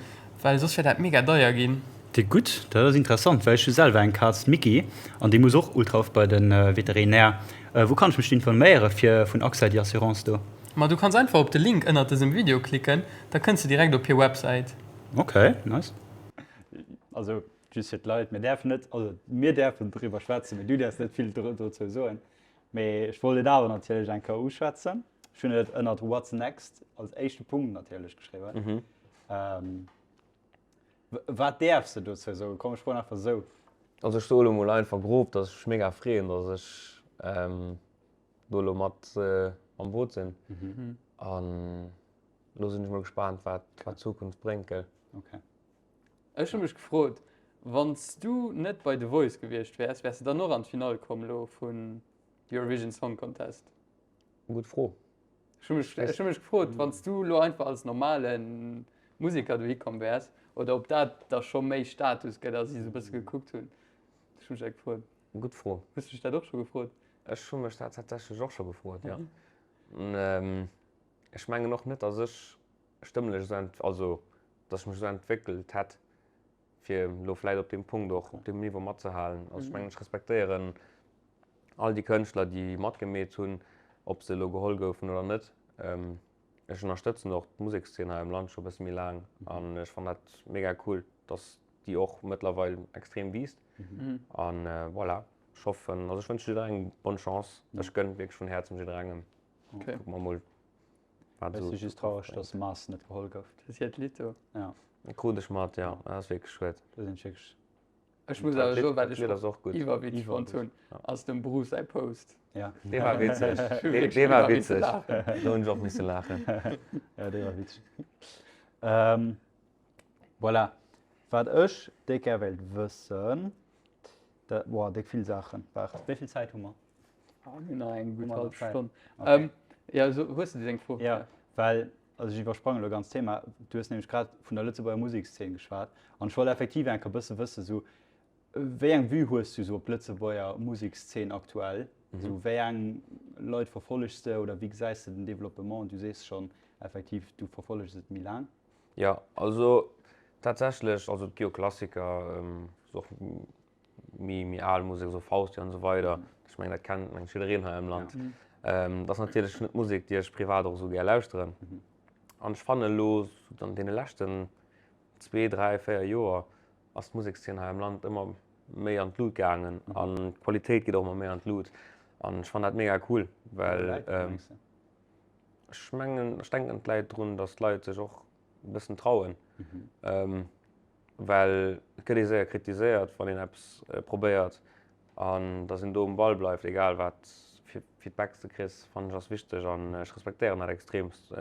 [SPEAKER 2] well soss wär dat mega deier ginn.
[SPEAKER 1] Déi gutt, dat ass interessant, well ech hu selwer eng Kaz, d'Micky, an déi muss och ultra oft bei de Veterinär. Wou kann ech mech informéiere fir vun AXA déi Assurance do?
[SPEAKER 2] Ma du kanns einfach op de Link ënnert dësem Video klicken, da kënns de direkt op hir Websäit.
[SPEAKER 1] Ok, nice. Also Just fir d'Leit, mir däerfen net, also mir däerfen driwwer schwätzen, mee du däerfs net vill dozou soen. Mee ech wollt et awer natierlech eng Kéier uschwätzen. Ech hunn et ënnert What's next als éischte Punkt natierlech geschriwwen. Wat däerfs de dozou soen? Komm, ech froen einfach esou.
[SPEAKER 3] Also ech soe lo mol einfach grob, datt ech mech mega freeën, datt ech do elo mat am Boot sinn. An elo sinn ech mol gespaant, wat d'Zukunft bréngt, gell.
[SPEAKER 1] Okay.
[SPEAKER 2] Ech hu mech gefrot, wann s du net bei The Voice gewiescht wäers, wäers de dann och an d'Finall komm elo vun Eurovision Song Contest?
[SPEAKER 3] Gutt Fro.
[SPEAKER 2] Ech hu mech, ech hu mech gefrot, wann s du elo einfach als normale Museker dohi komm wäers, oder ob dat da scho méi Status gëtt a si esou e bësse gekuckt hunn. Ech hu mech dat gefrot.
[SPEAKER 3] Gutt Fro.
[SPEAKER 2] Hues du dech dat och scho gefrot?
[SPEAKER 3] Ech hu mech dat tatsächlech och scho gefrot, jo. Ech mengen och net, datt ech stëmmlech esou, also datt ech mech esou entwéckelt hätt, fir elo vläit op deem Punkt och, op deem Niveau matzehalen. Also ech mengen, ech respektéieren all déi Kënschtler, déi matgemeet hunn, ob se elo geholl goufen oder net. Ech ënnerstëtzen och d'Musekszeen hei am Land scho e bësse méi laang an ech fannen dat mega cool, datt déi och mëttlerweil extrem wiisst. An voilà. Ech hoffen, also ech wënsche jidderengem bonne Chance. Ech gënnen et wierklech vun Häerzem jidderengem.
[SPEAKER 2] Okay.
[SPEAKER 3] Kucke mer mol,
[SPEAKER 1] wat esou. Ech si just traureg, dass Mars net geholl gouf.
[SPEAKER 2] Das hiert Lidd do.
[SPEAKER 1] Ja.
[SPEAKER 3] Krut ech mat, ja. Dat ass wierklech schued.
[SPEAKER 1] Do sinn ech wierklech.
[SPEAKER 2] Ech muss awer soen, wat ech och iwwerwitzeg fonnt hunn, ass dem Bruce säi Post.
[SPEAKER 1] Ja.
[SPEAKER 3] Dee war witzeg. Dee war witzeg. Do hunn ech och misse laachen.
[SPEAKER 1] Ja, dee war witzeg. Voilà. Wat ech déck gär wéilt wëssen, dat, boah, déck vill Saachen. Waart, wéi vill Zäit hu mer?
[SPEAKER 2] Ah, mir hunn nach eng gutt
[SPEAKER 1] Hu mer nach
[SPEAKER 2] hallef
[SPEAKER 1] Zäit?
[SPEAKER 2] Stonn.
[SPEAKER 1] Okay.
[SPEAKER 2] Ähm, ja, so, hues de deng Fro?
[SPEAKER 1] Ja, well, also ech iwwersprange lo ganz d'Thema. Du hues nämlech grad vun der Lëtzebuerger Musekszeen geschwat an ech wollt effektiv eng Kéier bësse wëssen, sou, wéi eng Vue hues du sou op d'Lëtzebuerger Musekszeen aktuell? Sou, wéi eng Leit verfollegs de oder wéi gesäis de den Developpement? Du sees schonn effektiv, du verfollegs et méi laang.
[SPEAKER 3] Jo, also tatsächlech, also et gi jo Klassiker, och méi méi al Musek, esou Fausti an esou weider. Ech mengen dat kennt mengt jiddereen hei am Land. Dat ass natierlech net Musek, déi ech privat och esou gär lauschteren. An ech fannen elo an deene leschten zwee, dräi, véier Joer ass d'Musekszeen hei am Land ëmmer méi an d'Lut gaangen an d'Qualitéit geet och ëmmer méi an d'Lut. An ech fannen dat mega cool, well Ech mengen, ech denken et läit drun, datt d'Leit sech och e bëssen trauen. Well et gëtt ee séier kritiséiert, wann een eppes probéiert. An datt een do um Ball bleift, egal wat fir Feedbacks de kriss, fannen ech ass wichteg an ech respektéieren dat extreemst.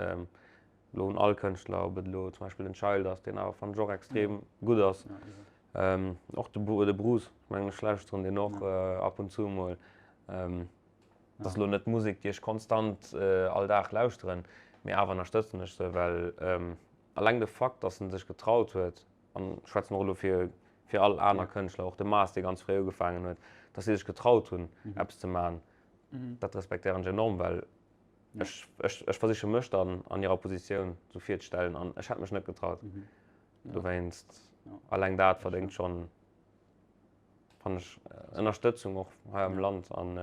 [SPEAKER 3] Elo un all Kënschtler, ob et elo zum Beispill den Child ass, deen awer fannen ech och extrem gutt ass. Och de Bruce, ech mengen ech lauschteren deen och ab und zu emol. Dat ass elo net Musek, déi ech konstant all Dag lauschteren, mee awer ënnerstëtzen ech se, well alleng de Fakt, datt en sech getraut huet, an ech schwätzen och elo fir fir all aner Kënschtler, och de Mars, dee ganz fréi ugefaangen huet, datt si sech getraut hunn, eppes ze maachen, dat respektéieren ech enorm, well ech ech ech versiche mech dann an hirer Positioun esou virzestellen an ech hätt mech net getraut. Dowéinst, alleng dat verdéngt schonn Fannen ech Ënnerstëtzung och hei am Land an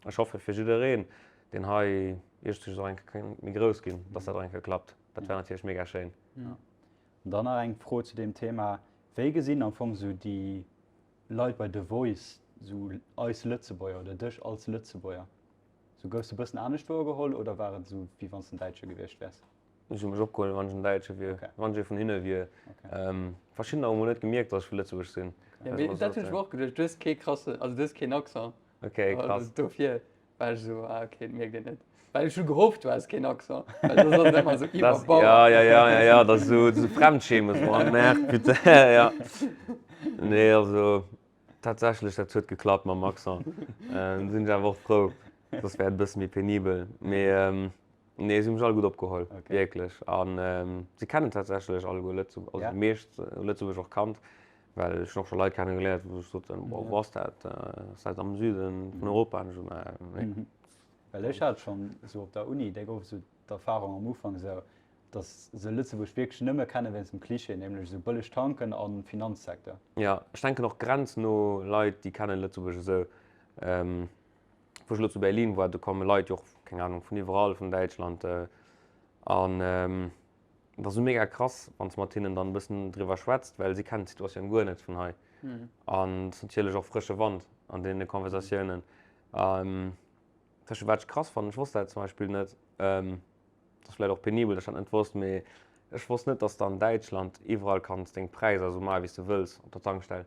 [SPEAKER 3] ech hoffe fir jiddereen, deen hei iergendwéi och eng Kéier kéint méi grouss ginn, dass dat och eng Kéier klappt. Dat wär natierlech mega schéin.
[SPEAKER 1] An dann nach eng Fro zu deem Thema, Wéi gesinn am Fong esou déi Leit bei The Voice esou eis Lëtzebuerger oder dech als Lëtzebuerger? Esou goufs de bëssen anescht wouergeholl oder war et esou wéi wann s de en Däitsche gewiescht wäers?
[SPEAKER 3] Ech hu mech opgeholl, wann ech en Däitsche wier, wann ech ee vun hinne wier. Verschiddener hu mol net gemierkt, datt ech vu Lëtzebuerg sinn.
[SPEAKER 2] Ja, mee dat hunn ech mer och geduecht. Du hues kee krassen, also du hues keen Accent.
[SPEAKER 3] Okay, krass.
[SPEAKER 2] Also dofir war ech esou, ah okay, dat mierkt een net. Well ech hu gehofft, du häss keen Accent, well soss ass et ëmmer esou iwwerbauer.
[SPEAKER 3] Ja, ja, ja, ja, ja, dat ass esou, esou Fremdschämen, esou, oh merde, putain, ja. Nee, also tatsächlech, dat huet geklappt mam Accent. Do sinn ech awer och frou, soss wär et e bësse méi penibel. Mee Nee, si hu mech all gutt opgeholl, okay. wierklech. An ähm, si kennen tatsächlech alleguer Lëtzebuerg, also ja. déi meescht hu Lëtzebuerg och kannt, well ech hunn och scho Leit kennegeléiert, wou ech soten, boah, wou ass dat? Äh, ass dat am Süden vun Europa? An ech so, nee.
[SPEAKER 1] Mhm. Well ech hat schonn esou op der Uni déck oft esou d'Erfahrung am Ufank esou, datt se Lëtzebuerg wierklech nëmme kenne wéinst dem Klischee, nämlech esou bëlleg tanken a Finanzsecteur.
[SPEAKER 3] Ja, ech denken och grenz-no Leit, déi kennen Lëtzebuerg esou. Ähm, Wou ech elo zu Berlin war, do komme Leit jo och, keng Ahnung, vun iwwerall, vun Däitschland. An dat ass esou mega krass, wann s de mat hinnen dann e bëssen driwwer schwätzt, well si kennen d'Situatioun guer net vun hei. An et ass natierlech och frësche Wand an deene Konversatiounen. Zum Beispill, wat ech krass fannen, ech wosst dat zum Beispill net, dat ass vläicht och penibel, datt ech dat net wosst, mee ech wosst net, datt s de an Däitschland iwwerall kanns deng Präisser esou maachen, wéi s de wëlls op der Tankstell.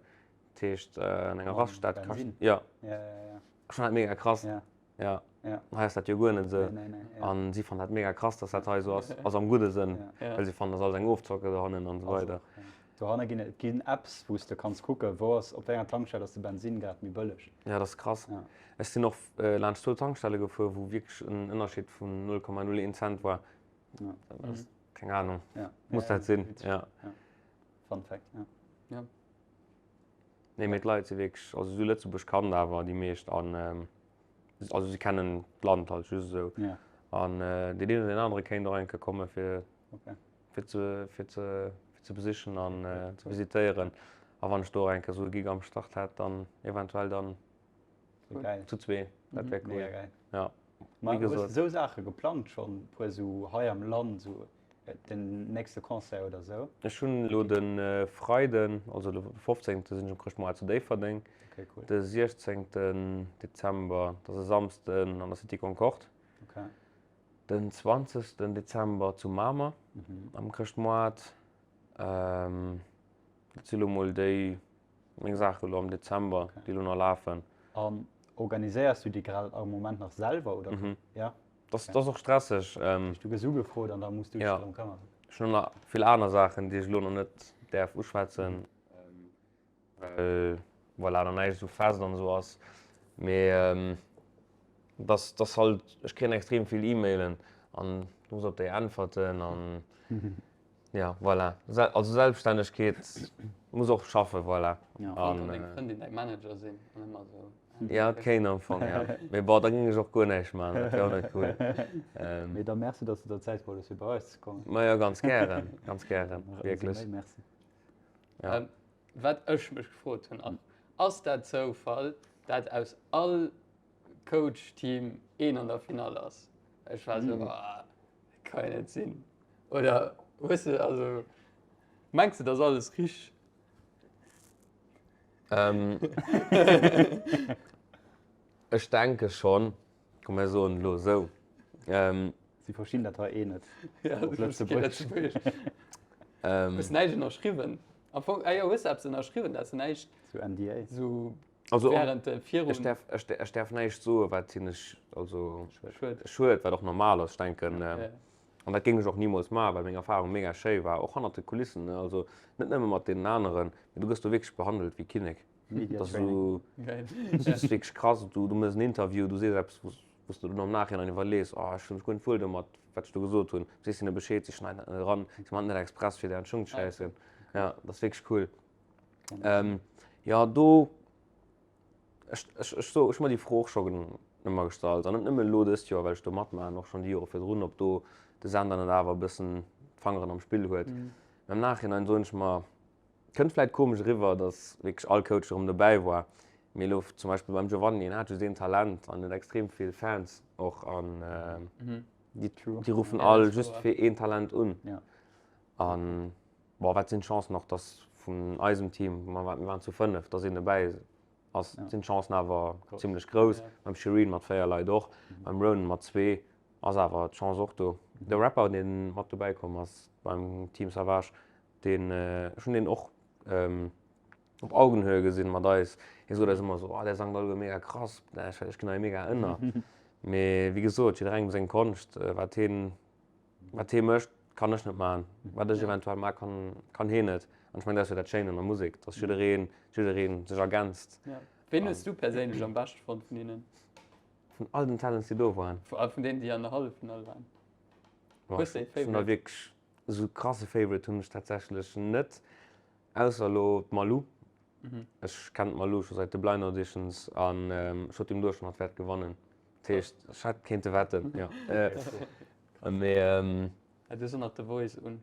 [SPEAKER 3] Dat heescht an enger Raststätt kascht.
[SPEAKER 1] Ja. Ja, ja, ja.
[SPEAKER 3] Ech fannen dat mega krass.
[SPEAKER 1] Ja.
[SPEAKER 3] Ja.
[SPEAKER 1] Ja.
[SPEAKER 3] Hei ass dat jo guer net esou.
[SPEAKER 1] Nee, nee, nee, ja.
[SPEAKER 3] An si fannen dat mega krass, dass dat hei esou ass. Also am gudde Sënn.
[SPEAKER 1] Ja.
[SPEAKER 3] Well si fannen, dat ass alles eng Ofzocke dohannen an esou weider.
[SPEAKER 1] Also, dohanne ginn et ginn Apps, wou s de kanns kucken, wou ass, op wéi enger Tankstell ass de Bensinn grad méi bëlleg.
[SPEAKER 3] Ja, dat ass krass.
[SPEAKER 1] Ja.
[SPEAKER 3] Ech sinn och laanscht zwou Tankstelle gefuer, wou wierklech en Ënnerscheed vun 0,01 Cent war.
[SPEAKER 1] Ja.
[SPEAKER 3] Dat ass, keng Ahnung.
[SPEAKER 1] Ja.
[SPEAKER 3] Muss dat sinn. Ja.
[SPEAKER 1] Ja. Fun Fact, ja.
[SPEAKER 2] Ja.
[SPEAKER 3] Nee, mee d'Leit si wierklech, also si hu Lëtzebuerg kannt awer déi meescht an also si kennen d'Land halt just esou.
[SPEAKER 1] Ja.
[SPEAKER 3] An deen een oder deen anere kéint och eng Kéier komme fir
[SPEAKER 1] okay.
[SPEAKER 3] fir ze fir ze fir ze besichen an ze visitéieren. A wann ech do och eng Kéier esou e Gig am Start hätt, dann eventuell dann
[SPEAKER 1] Geil.
[SPEAKER 3] zu zwee. Dat wär cool.
[SPEAKER 1] Mega geil.
[SPEAKER 3] Ja.
[SPEAKER 1] Ma
[SPEAKER 3] Wéi
[SPEAKER 1] hues
[SPEAKER 3] gesot.
[SPEAKER 1] de sou Saache geplangt schonn, puer sou hei am Land, sou? Den nächste Concert oder sou?
[SPEAKER 3] Ech hunn elo de Freiden, also de 15. sinn ech um Chrëschtmoart zu Déifferdeng.
[SPEAKER 1] Okay, cool.
[SPEAKER 3] De 16. Dezember, dat ass e Samsden, an der City Concorde.
[SPEAKER 1] Okay.
[SPEAKER 3] Den 20. Dezember zu Mamer am Chrëschtmoart. Dat si lo mol déi meng Saache lo am Dezember, déi lo nach lafen.
[SPEAKER 1] An organiséiers du déi grad am Moment nach selwer oder? Ja.
[SPEAKER 3] Dat ass och stresseg.
[SPEAKER 1] Du gëss ugefrot an da muss du dech drëm këmmeren.
[SPEAKER 3] Ech hunn och nach vill aner Saachen, déi ech elo nach net däerf uschwätzen, well voilà, nach näischt esou fest an esou ass. Mee dass dass halt, ech kréien extrem vill E-Mailen an du muss op déi äntwerten an ja voilà. Also Selbststännegkeet muss och schaffen, voilà.
[SPEAKER 2] Ja. An deng Frëndin däi Manager sinn an ëmmer esou.
[SPEAKER 3] Ja, et kéint am Fong, ja. Mee bon, da géing ech och guer näischt maachen, dat wär och net cool.
[SPEAKER 1] Mee da merci, dass du der Zäit geholl hues fir bei eis ze kommen.
[SPEAKER 3] Majo, ganz gären, ganz gären, wierklech.
[SPEAKER 1] Merci.
[SPEAKER 3] Ja.
[SPEAKER 2] Wat ech mech gefrot hunn ass, ass dat Zoufall, dat aus all Coach-Team een an der Finall ass? Ech war esou, ah, dat ka jo net sinn. Oder hues de, also mengs de, dat ass alles richteg?
[SPEAKER 3] Ähm, ech denke schonn, komm mir soen elo esou. Ähm,
[SPEAKER 1] Si verstinn dat hei eh net.
[SPEAKER 2] Ja,
[SPEAKER 1] Op Lëtzebuergesch.
[SPEAKER 3] ähm,
[SPEAKER 2] Hues näischt ënnerschriwwen? Am Fong, ah jo, hues de eppes ënnerschriwwen, dat s de näischt
[SPEAKER 1] Sou NDA.
[SPEAKER 2] sou
[SPEAKER 3] also och,
[SPEAKER 2] während de virun
[SPEAKER 3] ech däerf, ech, ech däerf näischt soen, wat hinne sch-, also
[SPEAKER 2] schued.
[SPEAKER 3] schued, wat och normal ass. Ech denken,
[SPEAKER 2] Ja.
[SPEAKER 3] An dat géing ech och nimools maachen, well meng Erfahrung mega schéi war, och hannert de Kulissen, ne, also net nëmme mat deenen aneren, mee du gëss do wierklech behandelt wéi Kinnek.
[SPEAKER 1] Media
[SPEAKER 3] Dat ass
[SPEAKER 1] Training.
[SPEAKER 3] esou,
[SPEAKER 2] Geil.
[SPEAKER 3] dat ass wierklech krass. Du, du méchs en Interview, du sees eppes, wou s, wou s du dann am Nachhinein iwwerlees, oh, ech fille mech guer net wuel domat, wat ech do gesot hunn. Du sees hinne Bescheed, si schneiden dat net eran, si maachen et net express, fir der an d'Schung ze schäissen. Ja, dat ass wierklech cool. Jo, do. Ech, ech, ech so, ech hu mer déi Fro och scho ëmmer gestallt, an net nëmmen elo dëst Joer, well ech do matmaachen, och schonn déi Jore virdrun, ob do de Sender net awer e bëssen d'Fangeren am Spill huet. Mä am Nachhinein soen ech mer, kënnt vläit komesch eriwwer, datt wierklech all Coach erëm dobäi war, mee elo zum Beispill beim Giovanni, en hat just een Talent an huet extrem vill Fans och an déi, déi ruffen all just fir een Talent un. An bon, wat sinn d'Chancen och, datt vun eisem Team, mir waren zu 5, datt een dobäi ass, sinn d'Chancen awer zimlech grouss. Beim Shireen mat 4 Leit och, beim Ronan mat zwee ass awer d'Chance och do. De Rapper, dee mat dobäi komm ass beim Team Savage, deen, ech hunn deen och op Augenhöhe gesinn mat eis. Hie sot eis ëmmer esou, oh där sangt alleguer mega krass, ech ginn hei mega ënner. Mee wéi gesot, jidderengem seng Konscht, wat hien Wat hee mécht, kann ech net maachen. Wat ech eventuell maachen kann, kann heen net. An ech mengen, dat ass jo dat Schéint an der Musek, dass jiddereen, jiddereen sech ergänzt.
[SPEAKER 2] Ja. Ween hues du perséinlech am beschte fonnt vun hinnen?
[SPEAKER 3] Vun all den Talents, déi do waren?
[SPEAKER 2] Vun all vun deenen, déi an der Halleffinall waren.
[SPEAKER 3] Boah,
[SPEAKER 2] Hues de ee
[SPEAKER 3] ech hunn da
[SPEAKER 2] Favorite?
[SPEAKER 3] wierklech, esou krasse Favorite hunn ech tatsächlech net, ausser elo d'Malou. Ech kennen d'Malou scho säit de Blind Auditions an ech sot him do schonn, hatt wäert gewannen. Dat heescht, ech hätt kéinte wetten, jo. Mee.
[SPEAKER 2] Ja, du hues och nach The Voice un.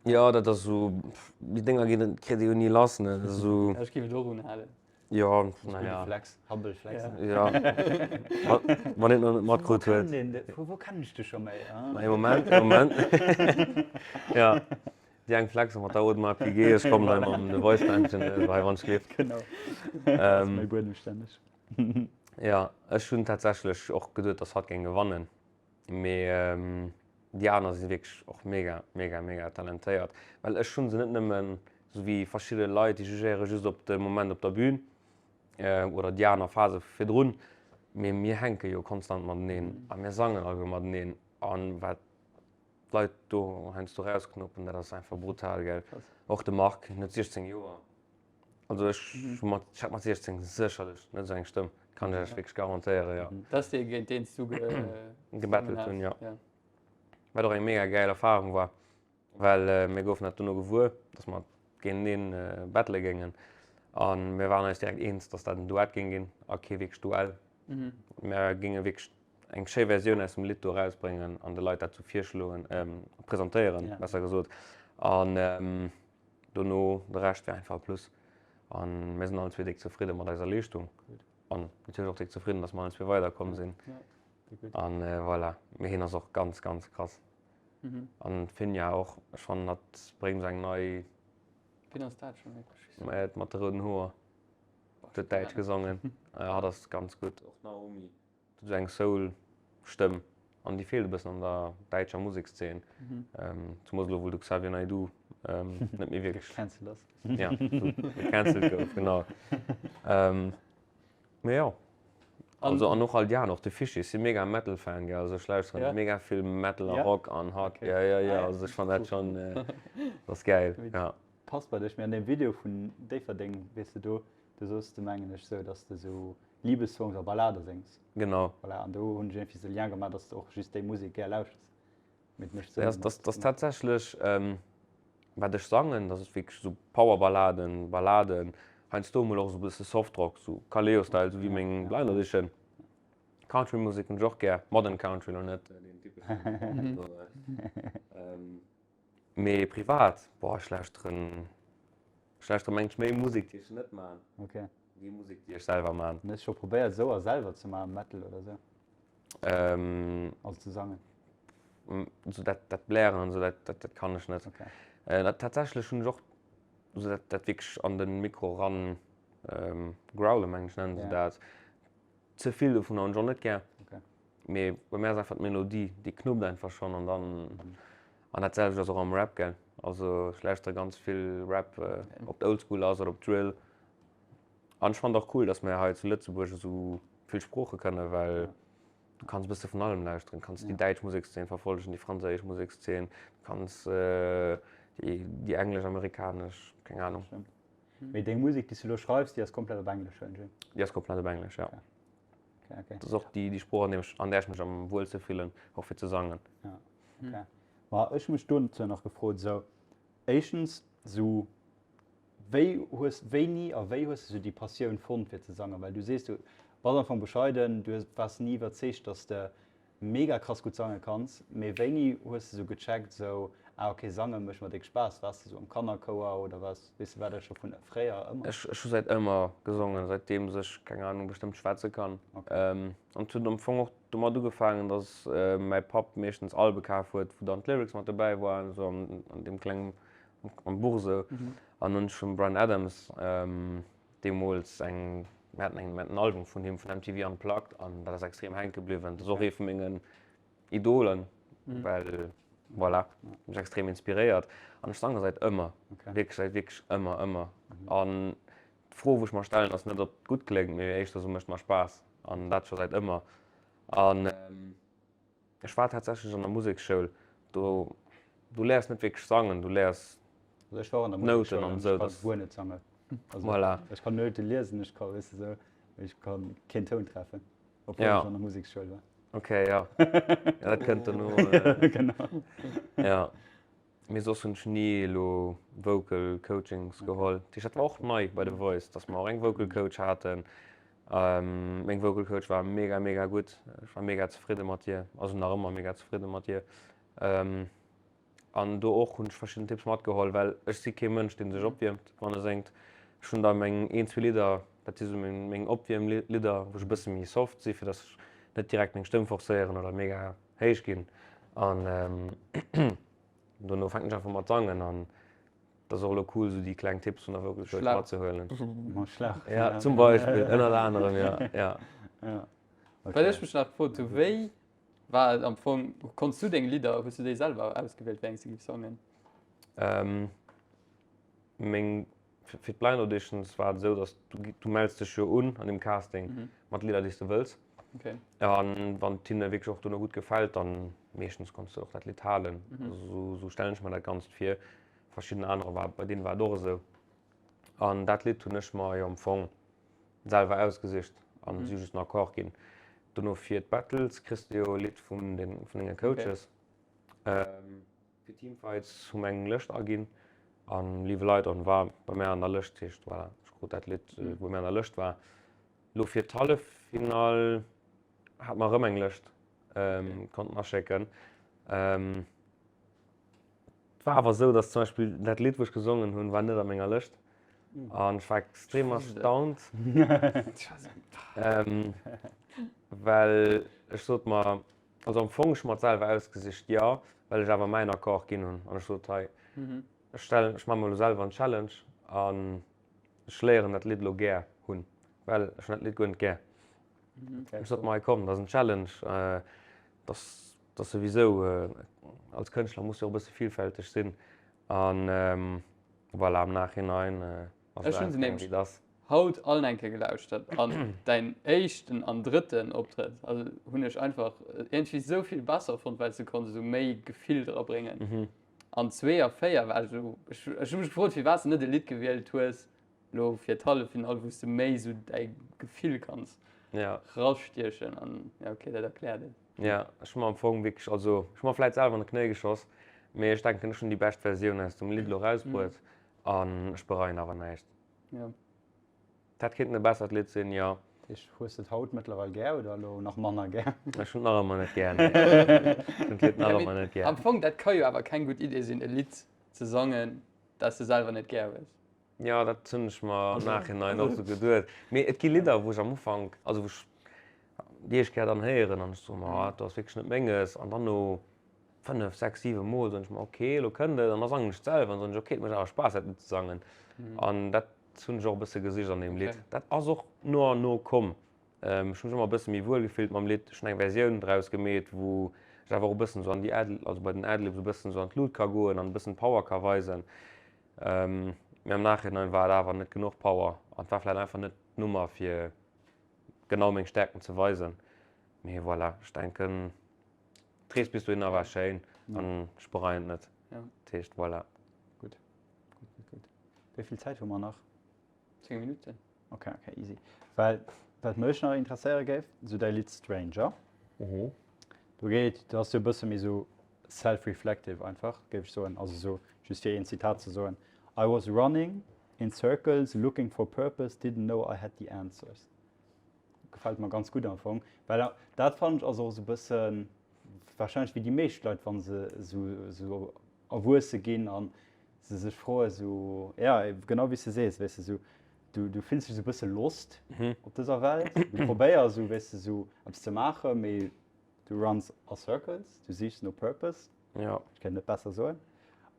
[SPEAKER 3] Jo, dat ass esou, déi Dénger ginn, kritt ee jo ni lass, ne? Dat ass esou.
[SPEAKER 2] Ja, ech géif et och unhalen.
[SPEAKER 3] Jo, naja.
[SPEAKER 1] Flex, Humble Flex.
[SPEAKER 3] Ja. Wann een et nach net matkrut huet.
[SPEAKER 1] Vu wou kennen ech dech scho méi?
[SPEAKER 3] Ee Moment, ee Moment. Ja, déi eng flexen mat der Audemars Piguet, ech kommen hei mam The Voice Bändchen, hei wann ech gleeft.
[SPEAKER 1] Genau. Dat ass méi buedemstänneg.
[SPEAKER 3] Jo, ech hunn tatsächlech och geduet, dass hatt géing gewannen, mee déi aner si wierklech och mega, mega, mega talentéiert. Well ech hu se net nëmmen, esou wéi verschidde Leit, déi jugéiere just op de Moment op der Bün oder déi aner Phase virdrun, mee mir hänke jo konstant mateneen a mir sangen alleguer mateneen an wat d'Leit do heiansdo rausknoppen, dat ass einfach brutal, gell. Och de Marc, hien huet 16 Joer. Also ech hu mat, ech hat mat 16 sécherlech net esou eng Stëmm, kann ech iech wierklech garantéieren, jo.
[SPEAKER 2] Dat ass dee géint deen s du ge
[SPEAKER 3] Gebattelt hunn, jo.
[SPEAKER 2] Ja.
[SPEAKER 3] Wat och eng mega gäil Erfarung war, well mir goufen dat dono gewuer, dass mer géinteneen battele géingen a mir waren eis direkt eens, dass dat en Duett géing ginn a kee wierklech Duell. Mir géinge wierklech eng schéi Versioun aus dem Lidd do erausbréngen an de Leit dat sou virschloen, presentéieren, besser gesot. An Dono, de Rescht war einfach e Plus. An mir sinn allen zwee déck zefridde mat eiser Leeschtung. An natierlech och déck zefridden, dass mer allen zwee weiderkomm sinn. An voilà, mee hien ass och ganz, ganz krass. An d'Finja och. Ech fannen hatt bréngt esou eng nei.
[SPEAKER 2] Wien ass dat scho wierklech?
[SPEAKER 3] Mat de rouden Hoer. Huet däitsch gesongen. Hatt ass ganz gutt. Och d'Naomi huet esou eng Soul-Stëmm an déi feelt e bëssen an der däitscher Musekszeen. Zemools elo wou de Xavier Naidoo net méi wierklech.
[SPEAKER 1] Gecancelt ass.
[SPEAKER 3] Ja, gecancelt gouf, genau. Mee jo. Also an och all déi aner, och de Fischi. Ech si mega Metal-Fan, gell, also ech lauschteren ja. mega vill Metal a ja. Rock an Hard. Okay. Ja, ja, ja, also ech fannen dat schon, äh, dat ass geil. Ja.
[SPEAKER 1] Passt bei dech. Mee an deem Video vun Déifferdeng, weess de, do, do soos de mengen ech sou, dass de sou Liebessongs a Ballade séngs.
[SPEAKER 3] Genau.
[SPEAKER 1] Voilà, an do hunn ech iergendwéi de Lien gemaach, dass de och just déi Musek gär lauschters.
[SPEAKER 3] Mee et mécht Sënn. Dat ass tatsächlech, wat ech sangen, dat ass wierklech esou Powerballaden, Balladen, heiansdo emol och esou e bësse Softrock, esou Kaleo-Style, esou wéi meng Blind Audition. Country-Musek hunn ech och gär, Modern Country, elo net deen typeschen. Mee privat, boah, ech lauschteren, ech lauschteren mengen ech méi Musek, déi ech net man, wéi Musek, déi ech selwer man.
[SPEAKER 1] Hues scho probéiert esou a selwer ze maachen, Metal oder esou?
[SPEAKER 3] Ähm,
[SPEAKER 1] also ze sangen?
[SPEAKER 3] So dat, dat Blären an so, dat, dat, dat kann ech net. Okay. Äh, dat, tatsächlech hunn ech och so dat, dat wierklech an den Mikro ran ähm, growlen, meng ech nennen se ja. dat. Ze vill dovun hunn ech och net gär.
[SPEAKER 1] Okay.
[SPEAKER 3] Mee bei mir ass einfach d'Melodie, déi knuppt einfach schon an dann mhm. an dat selwecht ass och am Rap gell. Also ech lauschtere ganz vill Rap, äh, ob d'Oldschool ass oder ob Drill. An ech fannen et och cool, dass mir hei zu Lëtzebuerg esou vill Sprooche kënnen, well du kanns e bësse vun allem lauschteren. Du kanns déi däitsch Musekszeen verfollegen, déi franséisch Musekszeen, du kanns déi, déi englesch, amerikanesch, keng Anung.
[SPEAKER 1] Stimmt. Mee deng Musek, déi s du elo schreifs, déi ass komplett op Englesch, huelen ech un?
[SPEAKER 3] Déi ass komplett op Englesch, ja.
[SPEAKER 1] Okay. Okay, okay.
[SPEAKER 3] Dat ass och déi, déi Sprooch, an deem ech, an där ech mech am wuelste fillen, och fir ze sangen.
[SPEAKER 1] Ja, okay. Ma ech hu mech dozou nach gefrot, esou, éischtens, esou Wéi hues, wéini a wéi hues de sou déi Passioun fonnt fir ze sangen? Well du sees, du bass am Fong bescheiden, du hues, waars ni iwwerzeegt, dass de mega krass gutt sange kanns, mee wéini hues de sou gecheckt, sou, ah ok, sange mécht mer déck Spaass? Waars de sou am Kannerchouer oder waars, weess de, war dat scho vun fréier ëmmer?
[SPEAKER 3] Ech, ech hu säit ëmmer gesongen, säitdeems ech, keng Ahnung, bestëmmt schwätze kann.
[SPEAKER 1] Okay.
[SPEAKER 3] An et huet am Fong och domat ugefaangen, dass mäi Papp meeschtens Albe kaf huet, wou dann d'Lyrics mat dobäi waren, sou an, an deem klengen am Buch esou an hunn ech vum Bryan Adams deemools eng, mir haten eng, mir haten en Album vun him vun MTV Unplugged an dat ass extrem hänke bliwwen. Dat ass och ee vu mengen Idolen, well voilà, mech extrem inspiréiert an ech sange säit ëmmer, wierklech säit wierklech ëmmer, ëmmer. An d'Fro wou ech mer stellen ass net ob et gutt kléngt, mee éischter esou mécht mer Spaass an dat scho säit ëmmer an. Ech war tatsächlech an der Museksschoul, do du léiers net wierklech sangen, du léiers
[SPEAKER 1] Also ech war och an der
[SPEAKER 3] Nouten
[SPEAKER 1] Museksschoul
[SPEAKER 3] an
[SPEAKER 1] an
[SPEAKER 3] esou.
[SPEAKER 1] ech ka guer net sangen. Also
[SPEAKER 3] Voilà.
[SPEAKER 1] ech kann Noute liesen, ech ka weess de sou, mee ech ka keen Toun treffen, obwuel
[SPEAKER 3] Ja.
[SPEAKER 1] ech an der Museksschoul war.
[SPEAKER 3] Okay, ja. Ja, dat kënnt dono. Äh,
[SPEAKER 1] Genau.
[SPEAKER 3] ja. Mee soss hunn ech ni elo Vocal Coachings geholl. Dat heescht, dat war och nei bei The Voice, dass mer och eng Vocal Coach haten. Meng Vocal Coach war mega mega gutt. Ech war mega zefridde mat hir, also nach ëmmer mega zefridde mat hir. An do och hunn ech verschidden Tipps matgeholl, well ech si kee Mënsch, dee sech opwiermt, wann e séngt. Ech hunn da meng een, zwee Lidder, dat si sou meng meng Opwiermlidder, wou ech e bësse méi soft si, fir datt ech net direkt meng Stëmm forcéieren oder mega héich ginn. An dono fänken ech einfach mat sangen an Dat ass och elo cool, sou déi kleng Tipps vun der Vocal Coach matzehuelen.
[SPEAKER 1] Mam Schlauch.
[SPEAKER 3] Ja, zum Beispill, ënnert anerem, ja. ja.
[SPEAKER 1] ja.
[SPEAKER 2] Okay. Well ech mech nach gefrot hu, wéi war et am Fong, konntst du deng Lidder, hues du déi selwer ausgewielt, wéi eng s du giffs sangen?
[SPEAKER 3] Ähm, meng, fir d'Blind Auditions war et esou, dass du, du mells dech jo un an dem Casting mhm. mat Lidder, déi s du wëlls.
[SPEAKER 2] Okay.
[SPEAKER 3] An wann et hinne wierklech och dono gutt gefält, dann meeschtens konntst du och dat Lidd halen. Mhm. Also, sou, sou stellen ech mer dat Ganzt vir. Verschidden anerer war, bei deene war et och esou. An dat Lidd hunn ech mer jo am Fong selwer ausgesicht an si hu just den Accord ginn. Dono fir d'Battles kriss de jo e Lidd vun den, vun denge Coaches. Fir Teamfights hu mer eng Lëscht aginn an Leave a Light On war bei mär an der Lëscht, dat heescht voilà, ech krut dat Lidd wou bei mär an der Lëscht war. Lo fir d'Halleffinall hate mer erëm eng Lëscht konnten aschécken. Et war awer esou, dass zum Beispill dat Lidd, wou ech gesongen hunn, war net a menger Lëscht. An ech war extrem erstaunt. ähm, well ech sot mer, also am Fong ech hu mer et selwer ausgesicht, jo. Well ech awer mäin Accord ginn hunn an ech sot, hei, ech stellen, ech maache mer elo selwer en Challenge an ech léieren dat Lidd elo gär hunn, well ech hunn dat Lidd guer net gär. Ech sot mer, hei komm, dat ass en Challenge, dat ass, dat ass souwisou, als Kënschtler muss du och e bësse villfälteg sinn an voilà, am Nachhinein
[SPEAKER 2] ass et ausgaangen, wéi et ass. Haut allen eng Kéier gelauschtert an däin éischten an drëtten Optrëtt, also hunn ech einfach iergendwéi esou vill besser fonnt, well s de konns esou méi Gefill dra bréngen. An zwee a véier war ech esou, ech ech hu mech gefrot, firwat s de net e Lidd gewielt hues elo fir d'Halleffinall, wou s de méi esou däi Gefill kanns rastiechen an ja okay, dat erkläert et.
[SPEAKER 3] Ja, ech hu mer am Fong wierklech, also ech hu mer vläit selwer an de Knéi geschoss, mee ech denken, ech hunn déi bescht Versioun aus dem Lidd elo erausbruet an ech bereien awer näischt.
[SPEAKER 2] Ja.
[SPEAKER 3] Dat kéint e bessert Lidd sinn, jo.
[SPEAKER 1] Heesch, hues de et haut mëttlerweil gär oder elo nach manner gär?
[SPEAKER 3] Ech hunn et nach ëmmer net gär, nee. Ech hunn d'Lidd nach ëmmer net gär.
[SPEAKER 2] Am Fong, dat ka jo awer keng gutt Idee sinn, e Lidd ze sangen, dat s de selwer net gär hues.
[SPEAKER 3] Jo, dat hunn ech mer am Nachhinein och sou geduet. Mee et gi Lidder, wou ech am Ufank, also wou ech déi éischt Kéier dann héieren an ech soe mer, ah, dat do ass wierklech net menges. An dann no 5, 6, 7 Mol soen ech mer, ok, elo kënnt et an da sangen ech et selwer an soen ech, ok, et mécht awer Spaass dat Lidd ze sangen. An dat hunn ech och e bësse gesicht an deem Lidd. Dat ass och no an no komm. Ech hu mech ëmmer e bësse méi wuel gefillt mam Lidd. Ech hunn eng Versioun draus gemeet, wou ech awer och e bëssen esou an déi Ad, also bei den Adlibs e bëssen esou an d'Lut ka goen an e bëssen Power ka weisen. Mee am Nachhinein war et awer net genuch Power an et war vläicht einfach net d'Nummer fir genau meng Stärkten ze weisen. Mee voilà, ech denken, D'Rees bis dohinner war schéin an ech bereien et net. Dat heescht, voilà.
[SPEAKER 1] Gutt, gutt, gutt, gutt. Wéi vill Zäit hu mer nach?
[SPEAKER 2] 10 Minutten.
[SPEAKER 1] Okay, okay, easy. Well wat mech nach interesséiere géif, esou däi Lidd Stranger.
[SPEAKER 3] Mhm.
[SPEAKER 1] Do geet, do ass jo e bësse méi esou self-reflective einfach, géif ech soen. Also esou, just fir een Zitat ze soen, I was running in circles looking for purpose, didn't know I had the answers. Gefällt mer ganz gutt am Fong, well dat fannen ech ass och esou bëssen wahrscheinlech wéi déi meescht Leit wann se esou esou erwuesse ginn an se sech froe sou ja genau wéi s de sees weess de sou du du fills dech esou bësse lost op dëser Welt, du probéiers esou weess de sou eppes ze maache mee du runs a circles, du sichs no Purpose,
[SPEAKER 3] Ja.
[SPEAKER 1] ech kéint net besser soen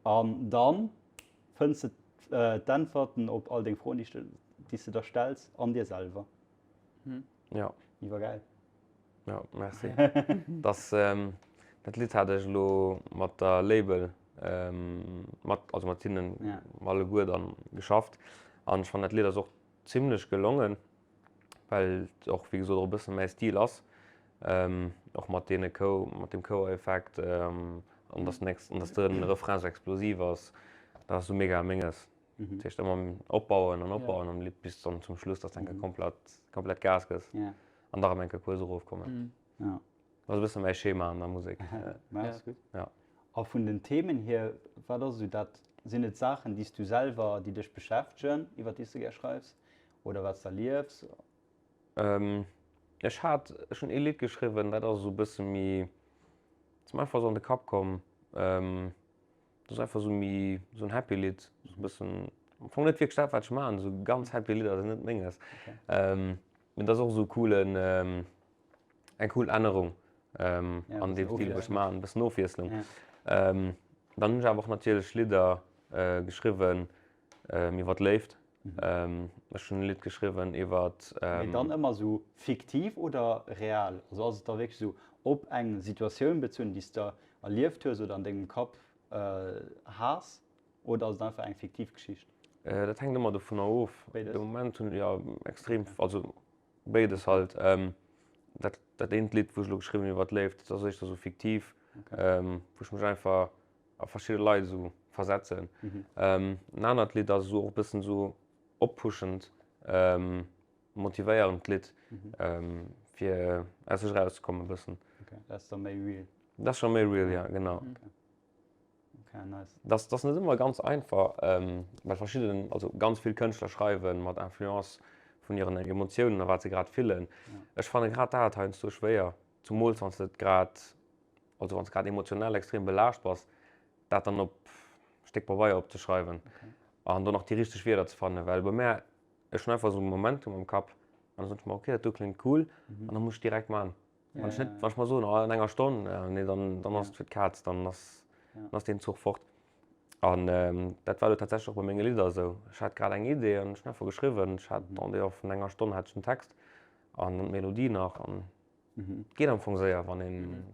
[SPEAKER 1] an dann fënns de d'Äntwerten op all deng Froen, déi s de der stells, an dir selwer.
[SPEAKER 3] Ja.
[SPEAKER 1] Iwwergäil.
[SPEAKER 3] Ja, merci. Das, ähm, dat Lidd hat ech elo mat der Label, ähm, mat, also mat hinnen
[SPEAKER 1] ja.
[SPEAKER 3] alleguer dann geschafft. An ech fannen dat Lidd ass och zimlech gelongen, well et och wéi gesot och e bësse mäi Stil ass. Ähm, och mat deene Chou, mat dem Chouereffekt, ähm, an dass den an dass den Refrain sou explosiv ass, dat ass sou mega menges. Dat heescht ëmmer opbauen an opbauen am Lidd bis dann zum Schluss, dass du enke komplett, komplett Gas gëss an da rëm enke kuerz erofkommen.
[SPEAKER 1] Ja.
[SPEAKER 3] Dat ass e bësse mäi Schema an der Musek.
[SPEAKER 1] Ma ass gutt.
[SPEAKER 3] Ja.
[SPEAKER 1] A vun den Themen hier, wat ass esou dat, sinn et Saachen, déi s du selwer, déi dech beschäftegen, iwwer déi s du gär schreifs oder wat s de erliefs?
[SPEAKER 3] Ech hat, ech hunn ee Lidd geschriwwen, dat ass esou e bësse méi, ass mer einfach esou an de Kapp komm. Dat ass einfach esou méi esou en happy Lidd, esou e bëssen, am Fong net wierklech dat, wat ech maachen, esou ganz happy Lidder sinn net menges. Mee dat ass och esou e coolen, eng cool Ännerung an deem Stil, wou ech maachen, e bëssen Ofwiesslung. Dann hunn ech awer och natierlech Lidder geschriwwen iwwer d'Léift. Ech hunn e Lidd geschriwwen iwwer.
[SPEAKER 1] Mee dann ëmmer esou fiktiv oder real? Also ass et da wierklech esou op eng Situatioun bezunn, déi s de erlieft hues oder an dengem Kapp has, oder ass et einfach eng fiktiv Geschicht?
[SPEAKER 3] Dat hänkt ëmmer dovunner of.
[SPEAKER 1] Béides?
[SPEAKER 3] De Moment hunn, jo, extrem, also béides halt. Dat, dat eent Lidd, wou ech elo geschriwwen hunn iwwer d'Léift, dat ass éischter esou fiktiv, wou ech mech einfach a verschidde Leit esou versetzen. En anert Lidd ass esou och e bëssen esou oppushend, motivéierend Lidd, fir aus sech erauszekommen e bëssen.
[SPEAKER 1] Okay, dat ass da méi real.
[SPEAKER 3] Dat ass scho méi real, ja, genau.
[SPEAKER 1] Okay. Okay, nice.
[SPEAKER 3] Dat ass net ëmmer ganz einfach, well verschidden, also ganz vill Kënschtler schreiwe mat Influence vun hiren Emotiounen a wat se grad fillen. Ech fanne grad dat heiansdo schwéier, zumools wann s de et grad also wann s grad emotionell extrem belaascht bass, dat dann op Stéck Pabeier opzeschreiwen an do nach déi richteg Wierder ze fannen, well bei mär, ech hunn einfach esou e Momentum am Kapp an da soen ech mer, okay, dat do kléngt cool an da muss ech direkt man. Wann ech net, wann ech mer soen, oh an enger Stonn, nee dann, dann ass et fir d'Kaz, dann ass, dann ass deen Zuch fort. An dat war elo tatsächlech och bei menge Lidder esou. Ech hat grad eng Idee an ech hunn einfach geschriwwen. Ech hat en dehors vun enger Stonn hat ech den Text an dann d'Melodie nach an et geet am Fong séier, wann een.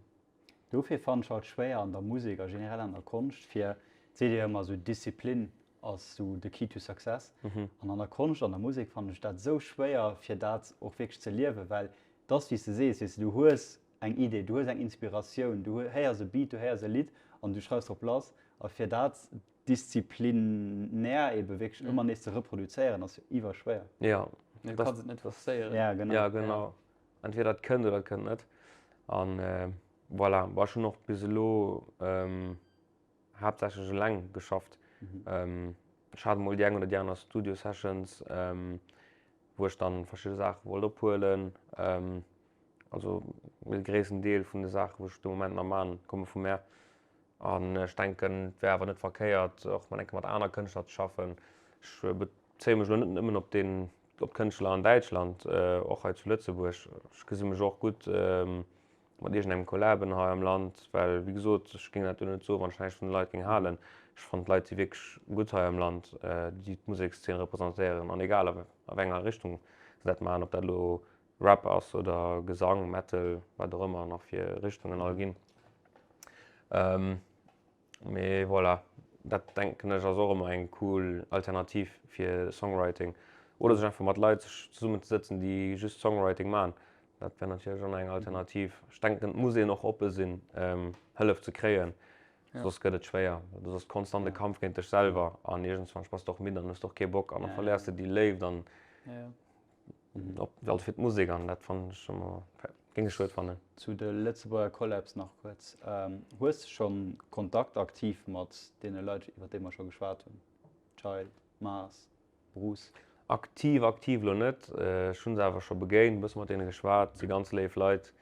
[SPEAKER 1] Dofir fannen ech halt schwéier an der Musek a generell an der Konscht fir, et seet ee jo ëmmer esou Disziplin ass sou de Key to Success. An an der Konscht, an der Musek fannen ech dat esou schwéier fir dat och wierklech ze liewen, well et ass wéi s de sees, weess de, du hues eng Idee, du hues eng Inspiratioun, du héiers e Beat, du héiers e Lidd an du schreifs drop lass. A fir dat disziplinär ebe wierklech ëmmer nees ze reproduzéieren ass jo iwwerschwéier.
[SPEAKER 3] Jo,
[SPEAKER 2] Du kanns et net forcéieren.
[SPEAKER 1] Ja, genau.
[SPEAKER 3] Ja, genau. Entweder et kënnt oder et kënnt net. An voilà, bon ech hunn och bis elo haaptsächlech eleng geschafft. Ech hat emol déi eng oder déi aner Studio Sessions, wou ech dann verschidde Saache wollt ophuelen. Also de gréissten Deel vun de Saache wou ech de Moment nach man, komme vu mär. An ech denken, et wär awer net verkéiert och mol eng Kéier mat aner Kënschtler ze schaffen. Ech bezéie mech elo net nëmmen op den op d'Kënschtler an Däitschland, och hei zu Lëtzebuerg. Ech gesi mech och gutt mat iergendengem Collaben hei am Land, well wéi gesot, ech géing dat jo net soen, wann ech näischt vun de Leit géing halen. Ech fannen d'Leit si wierklech gutt hei am Land, déi d'Musekszeen representéieren an egal a wéi enger Richtung se dat maachen, ob dat elo Rap ass oder Gesang, Metal, wat och ëmmer nach fir Richtungen all ginn. Mee voilà, dat denken ech ass och ëmmer eng cool Alternativ fir Songwriting. Oder sech einfach mat Leit sech zesummen ze sëtzen, déi just Songwriting man. Dat wär natierlech och nach eng Alternativ. Ech denken et muss een och oppe sinn Hëllef ze kréien, soss gëtt et schwéier. Du ass konstant e Kampf géint dech selwer an iergendswann bass de och midd an hues de och kee Bock an da verléiers de déi Léift an Op also fir d'Musek an dat fannen ech ëmmer, géing ech schued fannen.
[SPEAKER 1] Zu de Lëtzebuerger Collabs nach kuerz, Hues de schonn Kontakt aktiv mat deene Leit iwwer déi mer scho geschwat hunn, Child, Mars, Bruce?
[SPEAKER 3] Aktiv aktiv elo net, ech hunn se awer scho begéint, e bësse mat deene geschwat, si ganz léif Leit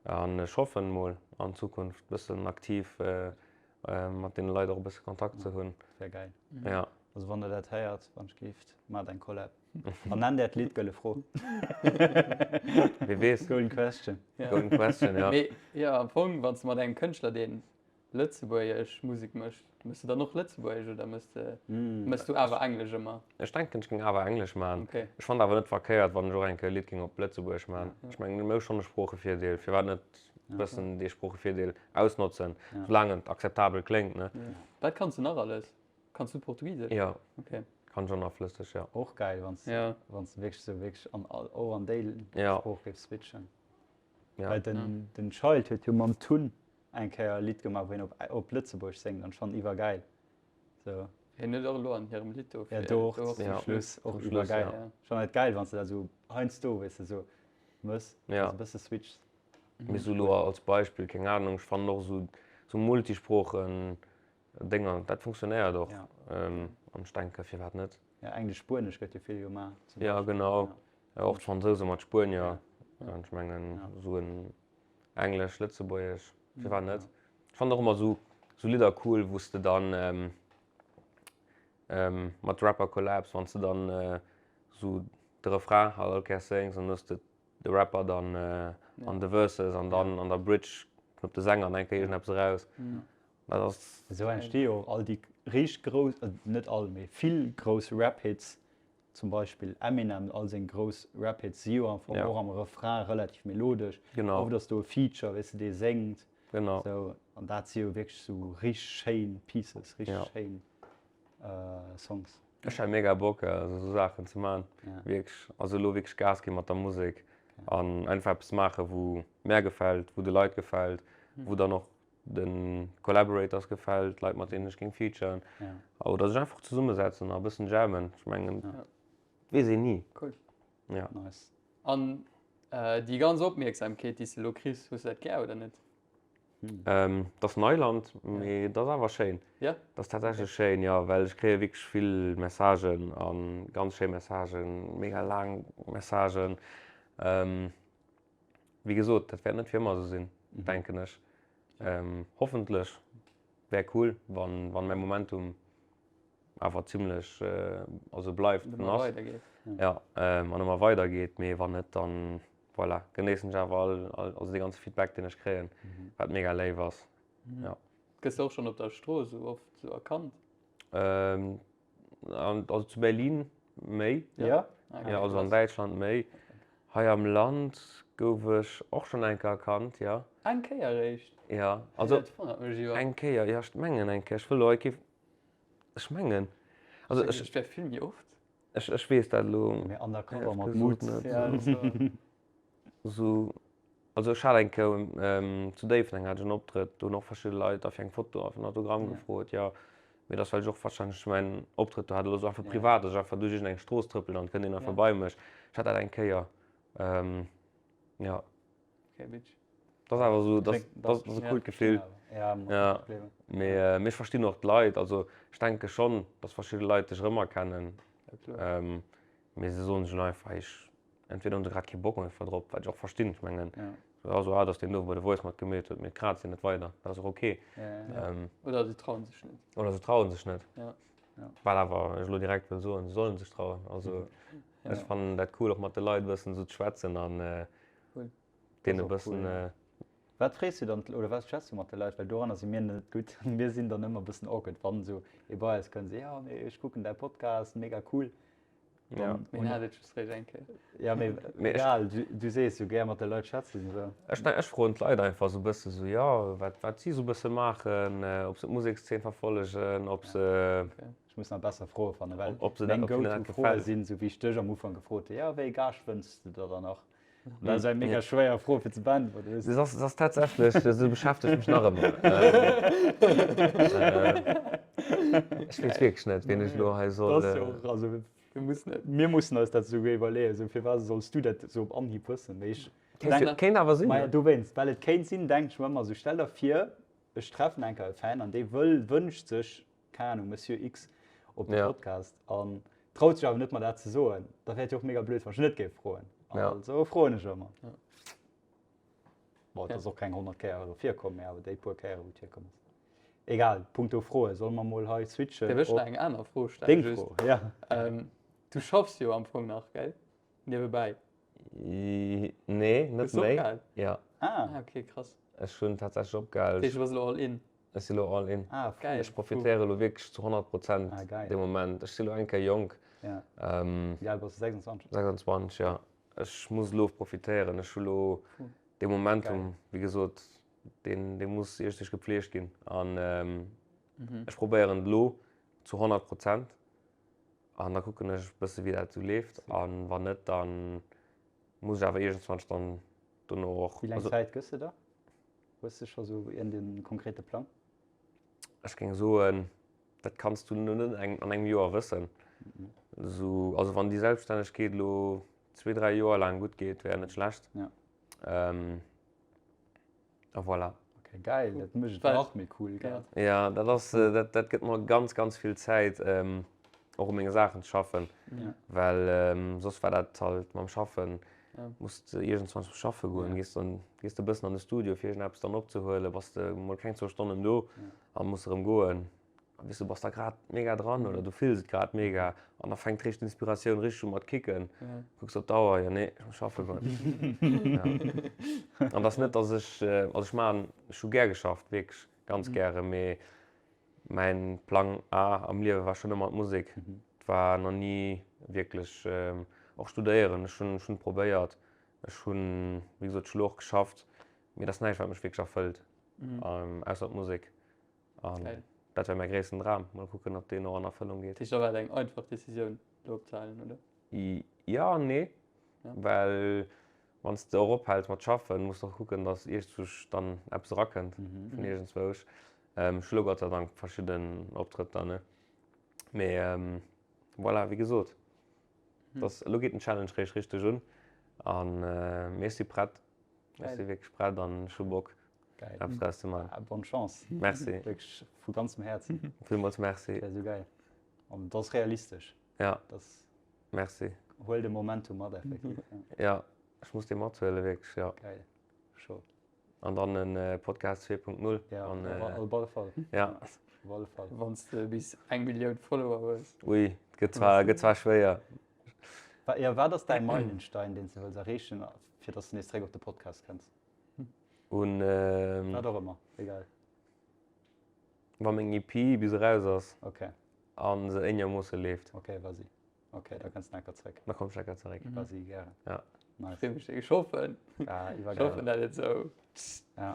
[SPEAKER 3] an ech hoffen mol an Zukunft bëssen aktiv mat deene Leit och e bësse Kontakt ze hunn.
[SPEAKER 1] Wär gäil.
[SPEAKER 3] Ja.
[SPEAKER 1] Also wann der dat héiert, wann ech gift, maacht eng Collab. An nennt äert Lidd Gëlle Fro.
[SPEAKER 3] Wie weess.
[SPEAKER 1] Golden Question.
[SPEAKER 3] Ja. Golden Question, ja.
[SPEAKER 2] Mee jo, am Fong, wann s de mat engem Kënschtler, deen lëtzebuergesch Musek mécht, méchs de dann och lëtzebuergesch oder méchs de, méchs du awer Englesch ëmmer?
[SPEAKER 3] Ech denken, ech géing awer Englesch maachen.
[SPEAKER 2] Okay.
[SPEAKER 3] Ech fannen awer net verkéiert, wann ech och eng Kéier e Lidd géing op Lëtzebuergesch maachen. Ech mengen, mir hu schonn e Sproochevirdeel, firwat net e bëssen dee Sproochevirdeel ausnotzen, soulaang et akzeptabel kléngt, ne?
[SPEAKER 2] Wat kanns de nach alles? Kanns du Portugisesch?
[SPEAKER 3] Jo.
[SPEAKER 2] Okay.
[SPEAKER 3] Kann ech och nach flësseg, jo.
[SPEAKER 1] Och gäil, wann s
[SPEAKER 2] Ja.
[SPEAKER 1] wann s de wierklech sou wierklech an all och an déi
[SPEAKER 3] Ja.
[SPEAKER 1] Sprooch géifs switchen.
[SPEAKER 3] Ja.
[SPEAKER 1] Well den den Child huet jo mam Tun eng Kéier e Lidd gemaach, wou hien op op Lëtzebuergesch séngt an schonn iwwergäil. Sou.
[SPEAKER 2] Hien huet och elo an hirem Lidd do
[SPEAKER 1] Ja,
[SPEAKER 2] fir
[SPEAKER 1] do och
[SPEAKER 2] do och
[SPEAKER 1] zum
[SPEAKER 3] Ja.
[SPEAKER 1] Schluss och
[SPEAKER 3] Zum Schluss,
[SPEAKER 1] iwwergäil.
[SPEAKER 3] ja.
[SPEAKER 1] Schonn et gäil, wann s de dat sou heiansdo, weess de, sou mëss,
[SPEAKER 3] Ja.
[SPEAKER 1] dass e bësse switchs.
[SPEAKER 3] Mee sou elo als Beispill, keng Ahnung, ech fannen och sou sou Multisproochen Dénger, dat funktionéiert och.
[SPEAKER 1] Ja.
[SPEAKER 3] An ech denke firwat net.
[SPEAKER 1] Ja, Englesch, Spuenesch gëtt jo vill gemaach.
[SPEAKER 3] Zum ja, genau. Ja. Och d'Fransouse mat Spuenier. Ja. An ech mengen ja. sou en Englesch, Lëtzebuergesch, firwat net. Ja. Ech fannen och ëmmer sou, sou Lidder cool, wou s de dann ähm, ähm, mat Rapper collabs, wann s de dann äh, sou de Refrain halt all Kéiers séngs an hues de de Rapper dann an de Verses an dann an der Bridge knuppt de Sänger an eng Kéier iergendeppes eraus. Dat ass.
[SPEAKER 1] Esou entsti jo och all déi richteg grouss, net all, mee vill grouss Rap-Hits, zum Beispill Eminem, all seng grouss Rap-Hits si jo am Fong och am Refrain relativ melodesch.
[SPEAKER 3] Genau.
[SPEAKER 1] Oft ass do e Feature, weess de, dee séngt.
[SPEAKER 3] Genau.
[SPEAKER 1] Sou, an dat si jo wierklech sou richteg schéin Pieces, richteg schéin Songs.
[SPEAKER 3] Ech hätt mega Bock esou Saachen ze man, wierklech. Also elo wierklech Gas ginn mat der Musek an einfach eppes maachen, wou mär gefält, wou de Leit gefält, wou dann och de Collaborators gefält, Leit mat deenen ech géing featuren oder sech einfach zesummesetzen a bëssen jammen. Ech mengen, weess een ni.
[SPEAKER 2] Cool.
[SPEAKER 3] Ja.
[SPEAKER 1] Nice.
[SPEAKER 2] An déi ganz Opmierksamkeet, déi s de elo kriss, hues de dat gär oder net?
[SPEAKER 3] Et ass Neiland, mee et ass awer schéin.
[SPEAKER 2] Ja?
[SPEAKER 3] Et ass tatsächlech schéin, jo, well ech kréie wierklech vill Messagen a ganz schéi Messagen, mega laang Messagen. Wéi gesot, dat wäert net fir ëmmer esou sinn, denken ech. Hoffentlech wär cool, wann, wann mäi Momentum awer zimlech, also bleift
[SPEAKER 2] Ëmmer weidergeet.
[SPEAKER 3] Ja, an ëmmer weidergeet, mee wann net, dann. Voilà, genéissen ech awer all, all, also dee ganze Feedback, deen ech kréien, wat mega léif ass. Ja.
[SPEAKER 2] Gëss de och schonn op der Strooss esou oft esou erkannt?
[SPEAKER 3] Ähm, an, also zu Berlin méi.
[SPEAKER 1] Ja?
[SPEAKER 2] Ah,
[SPEAKER 3] Ja, also an Däitschland méi. Hei am Land gouf ech och schonn eng Kéier erkannt, ja.
[SPEAKER 2] Eng Kéier eréischt?
[SPEAKER 3] Ja, also
[SPEAKER 2] Dat wonnert mech jo.
[SPEAKER 3] eng Kéier, ja, ech mengen eng Kéier. Ech wëll elo hei kee, ech mengen, also ech,
[SPEAKER 2] Ech wär vill méi oft.
[SPEAKER 3] Ech, ech weess dat elo.
[SPEAKER 1] Mee undercover mat Mut.
[SPEAKER 3] Sou, also ech hat eng Kéier zu Déifferdeng hat ech en Optrëtt, do hunn och verschidde Leit da fir eng Foto a fir en Autogramm gefrot, jo. Mee dat ass well ech och warscheinlech mäin Optrëtt do hat oder sou einfach privat, dass ech einfach duerch iergendeng Strooss trëppelen an et kënnt een einfach bei mech. Ech hat dat eng Kéier, jo.
[SPEAKER 2] Okay, bitch.
[SPEAKER 3] Dat ass awer esou, dat dat ass e coolt Gefill.
[SPEAKER 1] Ja,
[SPEAKER 3] ja. Mee äh, mee ech verstinn och d'Leit. Also ech denke schonn, datt verschidde Leit dech erëmerkennen.
[SPEAKER 2] Ja, kloer.
[SPEAKER 3] Ähm, mee se soen sech elo einfach, ech entweder hunn se grad kee Bock einfach drop, wat ech och verstinn. Ech mengen,
[SPEAKER 1] Ja.
[SPEAKER 3] ja, so, ah, datt deen do bei The Voice matgemeet huet, mee et kraazt een net weider. Dat ass och okay.
[SPEAKER 1] Ja, ja.
[SPEAKER 3] Ähm,
[SPEAKER 2] Oder se trauen sech net.
[SPEAKER 3] oder se trauen sech net.
[SPEAKER 2] Ja.
[SPEAKER 1] Ja.
[SPEAKER 3] Wat awer ech elo direkt wëll soen, se sollen sech trauen. Also
[SPEAKER 2] Ja.
[SPEAKER 3] ech fannen dat cool, och mat de Leit e bëssen esou ze schwätzen an äh,
[SPEAKER 2] Cool.
[SPEAKER 3] Deen e
[SPEAKER 1] och cool,
[SPEAKER 3] bëssen.
[SPEAKER 1] ja. Wat frees du dann oder wat schwätz du mat de Leit? Well doranner si mir net gutt. Mir sinn dann ëmmer e bëssen awkward, wann esou ee bei eis kënnt, jo mee ech kucken däi Podcast, mega cool.
[SPEAKER 3] Ja.
[SPEAKER 2] Mir hat et just réischt eng Kéier.
[SPEAKER 1] Ja mee
[SPEAKER 3] Mee ech-
[SPEAKER 1] egal, du, du sees sou gär mat de Leit schwätzen esou.
[SPEAKER 3] Ech, ech froen d'Leit einfach esou e bësse sou, jo, wat, wat si esou e bësse maachen, ob se d'Musekszeen verfollegen, ob se.
[SPEAKER 2] Okay.
[SPEAKER 1] Ech muss nach besser Froe fannen, well
[SPEAKER 3] Ob se
[SPEAKER 1] meng
[SPEAKER 3] dat, ob hinnen dat
[SPEAKER 1] Go-to-Froe
[SPEAKER 3] gefält.
[SPEAKER 1] sinn, sou wéi ech dech am Ufank gefrot hunn, jo wéi ee Gaascht wënschs de der dann nach? Dat ass eng mega schwéier Fro fir ze beäntweren.
[SPEAKER 3] Das ass, das ass tatsächlech, das beschäftegt mech nach ëmmer. Ech weess wierklech net, wien ech elo hei soll.
[SPEAKER 1] Das ass jo och, also
[SPEAKER 2] Wir mussen net.
[SPEAKER 1] mir mussen eis dat esouguer iwwerleeën, esou firwat solls du dat esou op Anhieb wëssen? Mee ech
[SPEAKER 3] Kéint, kéint awer sinn.
[SPEAKER 1] Maja, dowéinst, well et kéint sinn, denken ech mer ëmmer esou, stell der vir, ech treffen eng Kéier e Fan an dee wëll, wënscht sech, keng Ahnung, Monsieur X op de
[SPEAKER 3] Ja.
[SPEAKER 1] Podcast an traut sech awer net mer dat ze soen, da wär et jo och mega blöd, wann ech net géif froen.
[SPEAKER 3] Ja.
[SPEAKER 1] Also froen ech ëmmer.
[SPEAKER 2] Ja.
[SPEAKER 1] Bon, et
[SPEAKER 2] Ja.
[SPEAKER 1] ass och keng 100 Kéier virkomm, mee awer déi puer Kéiere wou et virkomm ass. Egal, punkto Froe, solle mer mol hei switchen
[SPEAKER 2] Dierf ech
[SPEAKER 1] op
[SPEAKER 2] nach eng aner Fro stellen?
[SPEAKER 1] deng
[SPEAKER 2] Just,
[SPEAKER 1] Fro? Ja.
[SPEAKER 2] ähm, du schaffs jo am Fong nach, gell? Niewebäi.
[SPEAKER 3] Nee, net
[SPEAKER 2] Hues du
[SPEAKER 3] méi.
[SPEAKER 2] opgehal?
[SPEAKER 3] Ja,
[SPEAKER 1] Ah,
[SPEAKER 2] Ah, okay, krass.
[SPEAKER 3] ech hunn tatsächlech opgehal.
[SPEAKER 2] Dat heescht, du bass elo all in.
[SPEAKER 3] Ech si lo all in.
[SPEAKER 1] Ah,
[SPEAKER 2] Geil.
[SPEAKER 3] Ech profitéiere lo wierklech zu 100 Prozent
[SPEAKER 1] Ah, geil.
[SPEAKER 3] dee Moment. Ech si lo eng Kéier jonk.
[SPEAKER 1] Ja.
[SPEAKER 3] Ähm,
[SPEAKER 1] Wéi al bass du? 26?
[SPEAKER 3] 26, ja. Ech muss elo profitéieren. Ech hu lo
[SPEAKER 2] Cool.
[SPEAKER 3] dee Momentum, wéi gesot, deen, dee muss iergendwéi gepflegt ginn. An ähm,
[SPEAKER 2] Mhm.
[SPEAKER 3] ech probéieren et elo zu 100 Prozent. An da kucken ech e bësse wéi dat esou leeft. An wann net, da muss ech awer iergendwann dann dono och.
[SPEAKER 1] Wéi laang
[SPEAKER 3] Also,
[SPEAKER 1] Zäit gëss de der? Hues de scho sou iergendee konkrete Plang?
[SPEAKER 3] Ech géing soen, dat kanns du net an engem Joer wëssen. Sou, also wann déi Selbststännegkeet elo zwee, dräi Joer laang gutt geet, wär net schlecht.
[SPEAKER 1] Ja.
[SPEAKER 3] Ähm, a voilà.
[SPEAKER 1] Okay, geil, dat mécht et
[SPEAKER 2] Well-
[SPEAKER 1] nach méi cool, gell?
[SPEAKER 3] Ja, dat ass, dat, dat gëtt mer ganz, ganz vill Zäit, och u menge Saachen ze schaffen.
[SPEAKER 1] Ja.
[SPEAKER 3] Well soss war dat halt mam Schaffen,
[SPEAKER 2] Ja.
[SPEAKER 3] muss de iergendzwann zum Schaffe goen,
[SPEAKER 1] Ja.
[SPEAKER 3] gees dann gees de e bëssen an de Studio fir iergendeppes dann opzehuelen, bass de mol keng zwou Stonnen do
[SPEAKER 1] Ja.
[SPEAKER 3] a muss erëm goen. A weess du bass da grad mega dran oder du fills et grad mega an da fänkt richteg d'Inspiratioun richteg u mat kicken.
[SPEAKER 2] Ja.
[SPEAKER 3] Kucks op d'Auer, jo nee, ech muss schaffe goen. Ja. An et ass net, datt ech, also ech maachen, ech hu gär geschafft, wierklech ganz gäre, mee Mäin Plang A am Liewe war schonn ëmmer d'Musek. Et war nach ni wierklech och studéieren. Ech hunn ech hunn probéiert. Ech hunn, wéi gesot, ech hu lo och geschafft, mee et ass näischt wat mech wierklech erfëllt, ausser d'Musek. An dat war mäi gréissten Dram. Mol kucken, ob deen och an Erfëllung geet.
[SPEAKER 2] Dat heescht, da war et eng einfach Decisioun, do opzehalen, oder?
[SPEAKER 3] Jo an nee. Well wann s de och ophäls mat schaffen, muss de och kucken, datt iergendzwousch dann eppes erakënnt vun iergendzwousch. Ech hu lo Gott sei Dank verschidden Optrëtter, ne? Mee voilà, wéi gesot, dass elo geet den Challenge réischt richteg un an mee ech si prett. Ech si wierklech prett an ech hu Bock, eppes draus ze maachen.
[SPEAKER 1] Bonne Chance.
[SPEAKER 3] Merci.
[SPEAKER 1] Wierklech vu ganzem Häerzen.
[SPEAKER 3] Villmools merci.
[SPEAKER 1] Dat wär esou gäil. An et ass realistesch.
[SPEAKER 3] Ja.
[SPEAKER 1] Das
[SPEAKER 3] Merci.
[SPEAKER 1] Huel de Momentum mat effektiv.
[SPEAKER 3] Ja, ech muss dee mathuelen, wierklech, ja.
[SPEAKER 1] Geil. Scho.
[SPEAKER 3] An dann en Podcast 2.0.
[SPEAKER 1] Ja,
[SPEAKER 3] an,
[SPEAKER 1] op alle Fall.
[SPEAKER 3] Ja.
[SPEAKER 1] Op alle Fall.
[SPEAKER 2] Wann s de bis eng Millioun Follower hues.
[SPEAKER 3] Ui, et gëtt zwar, gëtt zwar schwéier.
[SPEAKER 1] Ja, wat ass däi Meilenstein, deen s de wëlls erreechen? fir dass de nees zréck op de Podcast kënns?
[SPEAKER 3] Un.
[SPEAKER 1] Wat och ëmmer, egal.
[SPEAKER 3] Wa meng EP bis eraus ass.
[SPEAKER 1] Ok.
[SPEAKER 3] A se éinermoosse leeft.
[SPEAKER 1] Ok, vas-y. Ok, da kënns de enker zréck.
[SPEAKER 3] Da komm ech enker zeréck.
[SPEAKER 1] Vas-y, gären.
[SPEAKER 3] Ja.
[SPEAKER 1] Nice.
[SPEAKER 2] Freet mech, ech hoffen.
[SPEAKER 1] Ja,
[SPEAKER 2] iwwergeil. Ech hoffen, dat et esou.
[SPEAKER 1] Ja.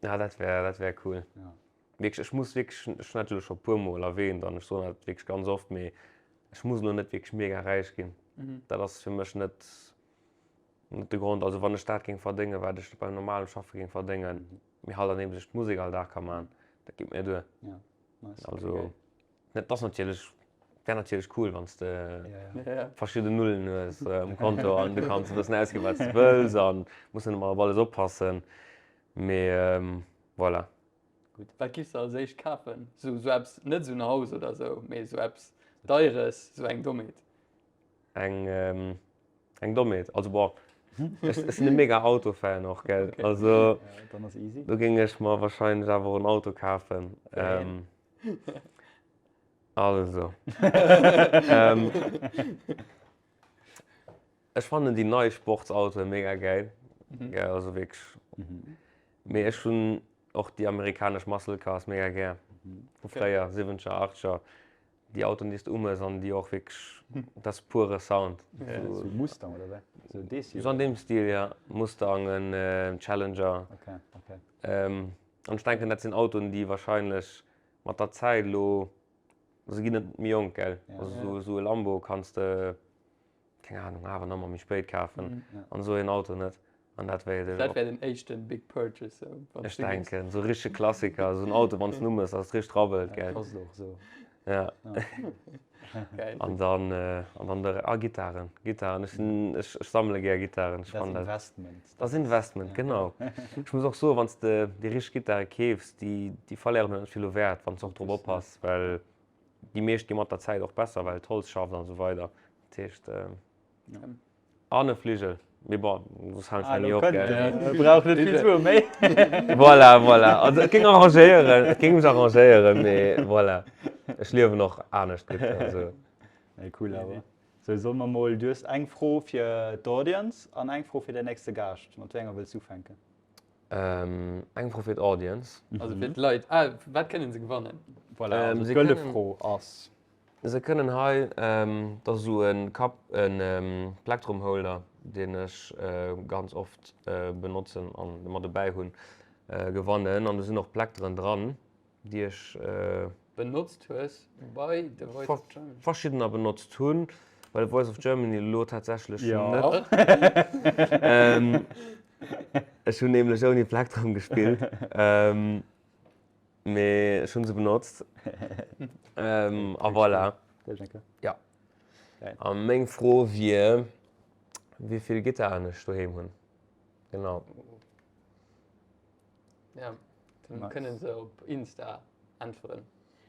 [SPEAKER 3] Ja, dat wär, dat wär cool.
[SPEAKER 1] Ja.
[SPEAKER 3] Wierklech, ech muss wierklech, ech hunn dat elo scho e puer Mol erwähnt an ech soen dat wierklech ganz oft, mee ech muss elo net wierklech mega räich ginn. Dat ass fir mech net, net de Grond. Also wann ech dat géing verdéngen, wat ech beim normalen Schaffe géing verdéngen, mee halt andeems ech d'Musek all Dag ka maachen, dat geet mir duer.
[SPEAKER 1] Ja, nice.
[SPEAKER 3] Also dat ass natierlech, wär natierlech cool, wann s de
[SPEAKER 1] Ja, ja.
[SPEAKER 3] verschidden Nullen hues um Konto an du kanns e bëssen ausginn, wat s de wëlls an muss net ëmmer op alles oppassen, mee voilà.
[SPEAKER 2] Gutt. Wat giffs de als éischt kafen? Sou sou eppes, net sou en Haus oder sou, mee sou eppes Deieres, sou eng Dommheet.
[SPEAKER 3] Eng eng Dommheet? Also bon, ech ech sinn e mega Autofan och, gell.
[SPEAKER 2] Okay.
[SPEAKER 3] Also
[SPEAKER 1] Dann ass easy.
[SPEAKER 3] do géing ech mer wahrscheinlech awer och en Auto kafen.
[SPEAKER 2] Wéi een?
[SPEAKER 3] Also ech fannen déi nei Sportsautoe mega gäil, gell, also wierklech. Mee ech hunn och déi amerikanesch Muscle Cars mega gär, vu fréier, siwwenzeger, achtzeger, déi Autoen, déi s de umëss an déi och wierklech, dat ass pure Sound.
[SPEAKER 1] Sou Mustang oder wéi? Sou dee
[SPEAKER 3] Sou an deem Stil, ja. Mustang, en Challenger.
[SPEAKER 1] Ok, ok.
[SPEAKER 3] An ech denken, dat sinn Autoen, déi wahrscheinlech mat der Zäit elo, se ginn net méi jonk, gell? Also sou e Lambo kanns de keng Ahnung, awer nach mol méi spéit kafen an esou een Auto net. An dat wéilt ech
[SPEAKER 2] Dat wär den éischten Big Purchase sou,
[SPEAKER 3] wann s du géifs. Ech denken, esou richtege Klassiker, esou en Auto, wann s en umëss, dass et richteg rabbelt, gell.
[SPEAKER 1] Passt och esou.
[SPEAKER 3] Ja.
[SPEAKER 2] Geil.
[SPEAKER 3] An dann, an dann de, ah, Gittaren, Gittaren, ech sinn, ech, ech sammele gär Gittaren, ech
[SPEAKER 1] Dat ass
[SPEAKER 3] fannen dat.
[SPEAKER 1] Investment.
[SPEAKER 3] Dat ass Investment, genau. Ech muss och soen, wann s de déi richteg Gittare keefs, déi, déi verléieren net vill u Wäert, wann s och drop oppass, well déi meescht gi mat der Zäit och besser, well d'Holz schafft an esou weider. Dat heescht, an e Fligel, mee bon, soss halen ech meng ni op, gell.
[SPEAKER 1] Brauch net vill Sue méi.
[SPEAKER 3] Voilà, voilà. Also et géing arrangéieren, et géing mech arrangéieren, mee voilà, ech liewen och anescht gutt, also.
[SPEAKER 1] Nee, cool awer. Sou, solle mer mol, du hues eng Fro fir d'Audience an eng Fro fir däin nächste Gaascht. Mat wéi enger wëlls du ufänken?
[SPEAKER 3] Eng Fro fir d'Audience.
[SPEAKER 2] Also fir d'Leit. Ah, wat kënnen se gewannen?
[SPEAKER 1] Voilà, also d'gëlle Fro ass.
[SPEAKER 3] Se kënnen hei, dat ass esou e Cup, e Plektrum-Holder, deen ech ganz oft benotzen an mat dobäi hunn, gewannen. An do sinn och Plekteren dran, déi ech.
[SPEAKER 2] Benotzt hues bei The Voice of Germany?
[SPEAKER 3] Verschiddener benotzt hunn, bei The Voice of Germany elo tatsächlech net. Ech hunn nämlech ouni Plektrum gespillt, mee ech hu se benotzt. A voilà. Jo. A meng Fro wier, wéi vill Gittaren ech doheem hunn. Genau.
[SPEAKER 2] Ja, dann nice. kënnen se op Insta äntweren.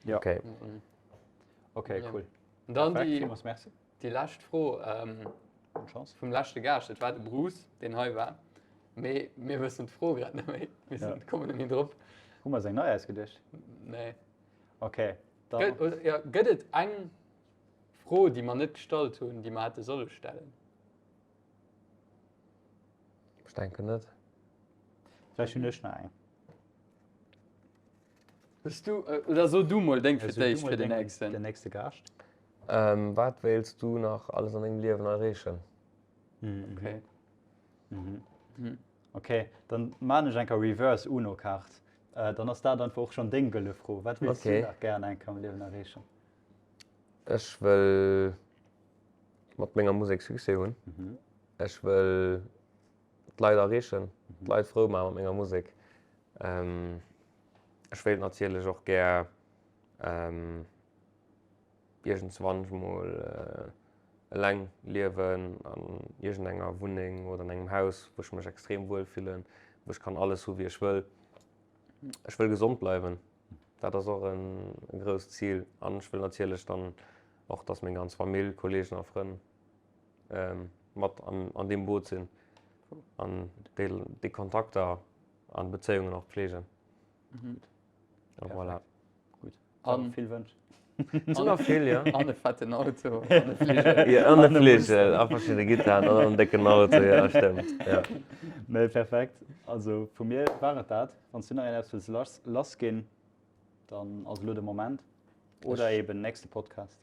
[SPEAKER 1] Ja.
[SPEAKER 3] Okay.
[SPEAKER 2] Mhm.
[SPEAKER 1] Okay, cool.
[SPEAKER 2] Und dann die,
[SPEAKER 1] merci.
[SPEAKER 2] die lescht Fro ähm, vum leschte Gaascht, dat war de Bruce, deen hei war. Mee mir wëssen d'Fro grad net méi. Mir ja. kommen net méi drop.
[SPEAKER 1] Hu mer seng nei ausgeduecht?
[SPEAKER 2] Nee.
[SPEAKER 1] Okay.
[SPEAKER 2] Dann... Gëtt, ja, gëtt et eng Fro, déi mer net gestallt hunn, déi mer hätte solle stellen?
[SPEAKER 3] Ech denken net.
[SPEAKER 1] Vläicht hunn ech nach eng.
[SPEAKER 2] Hues du, oder so du mol deng fir d'éischt, fir den nächsten.
[SPEAKER 1] Den nächste Gaascht.
[SPEAKER 3] Ähm, wat wéilts du nach alles an dengem Liewen erreechen?
[SPEAKER 2] Okay.
[SPEAKER 1] Okay, dann maan ech eng Kéier Reverse Uno Kaart. Dann ass dat einfach och schonn deng gëlle Fro. Wat wéilts du nach gären eng Kéier am Liewen erreechen?
[SPEAKER 3] Ech wëll mat menger Musek Succès hunn. Ech wëll d'Leit erreechen, d'Leit frou maache mat menger Musek. Ech wéilt natierlech och gär iergendswann mol eleng liewen an iergendenger Wunneng oder an engem Haus, wou ech mech extrem wuel fillen, wou ech kann alles hu wéi ech wëll. Ech wëll gesond bleiwen, dat ass och e grousst Zil. An ech wëll natierlech dann och, dass meng ganz Famill, Kolleegen a Frënn mat an deem Boot sinn an déi Kontakter an Bezéiungen och pflegen. A voilà.
[SPEAKER 1] Gutt. An vill Wënsch.
[SPEAKER 3] Et sinn der vill, jo.
[SPEAKER 2] An e fetten Auto, an e Fligel.
[SPEAKER 3] Jo, an e Fligel, a verschidde Gittaren an en décken Auto, jo, stëmmt, jo.
[SPEAKER 1] Nee, perfekt. Also vu mir war et dat. Wann s du nach eppes wëlls lass, lassginn, dann ass elo de Moment. Oder eben nächste Podcast.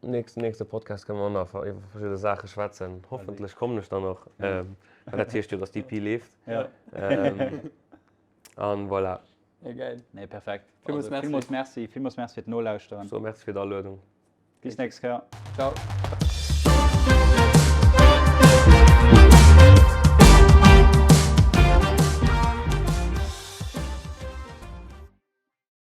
[SPEAKER 3] Nächsten, nächste Podcast kënne mer och nach iwwer verschidde Saache schwätzen. Hoffentlech kommen ech dann och. Ähm, well dat heescht jo, dass d'EP leeft.
[SPEAKER 1] Ja.
[SPEAKER 3] Ähm, an voilà.
[SPEAKER 2] Ja, geil.
[SPEAKER 1] Nee, perfekt.
[SPEAKER 2] Villmools
[SPEAKER 1] Also,
[SPEAKER 2] Merci.
[SPEAKER 1] Villmools Merci. Villmools Merci fir d'Nolauschteren.
[SPEAKER 3] So, merci fir d'Aluedung.
[SPEAKER 1] Bis nächst Kéier.
[SPEAKER 2] Ciao.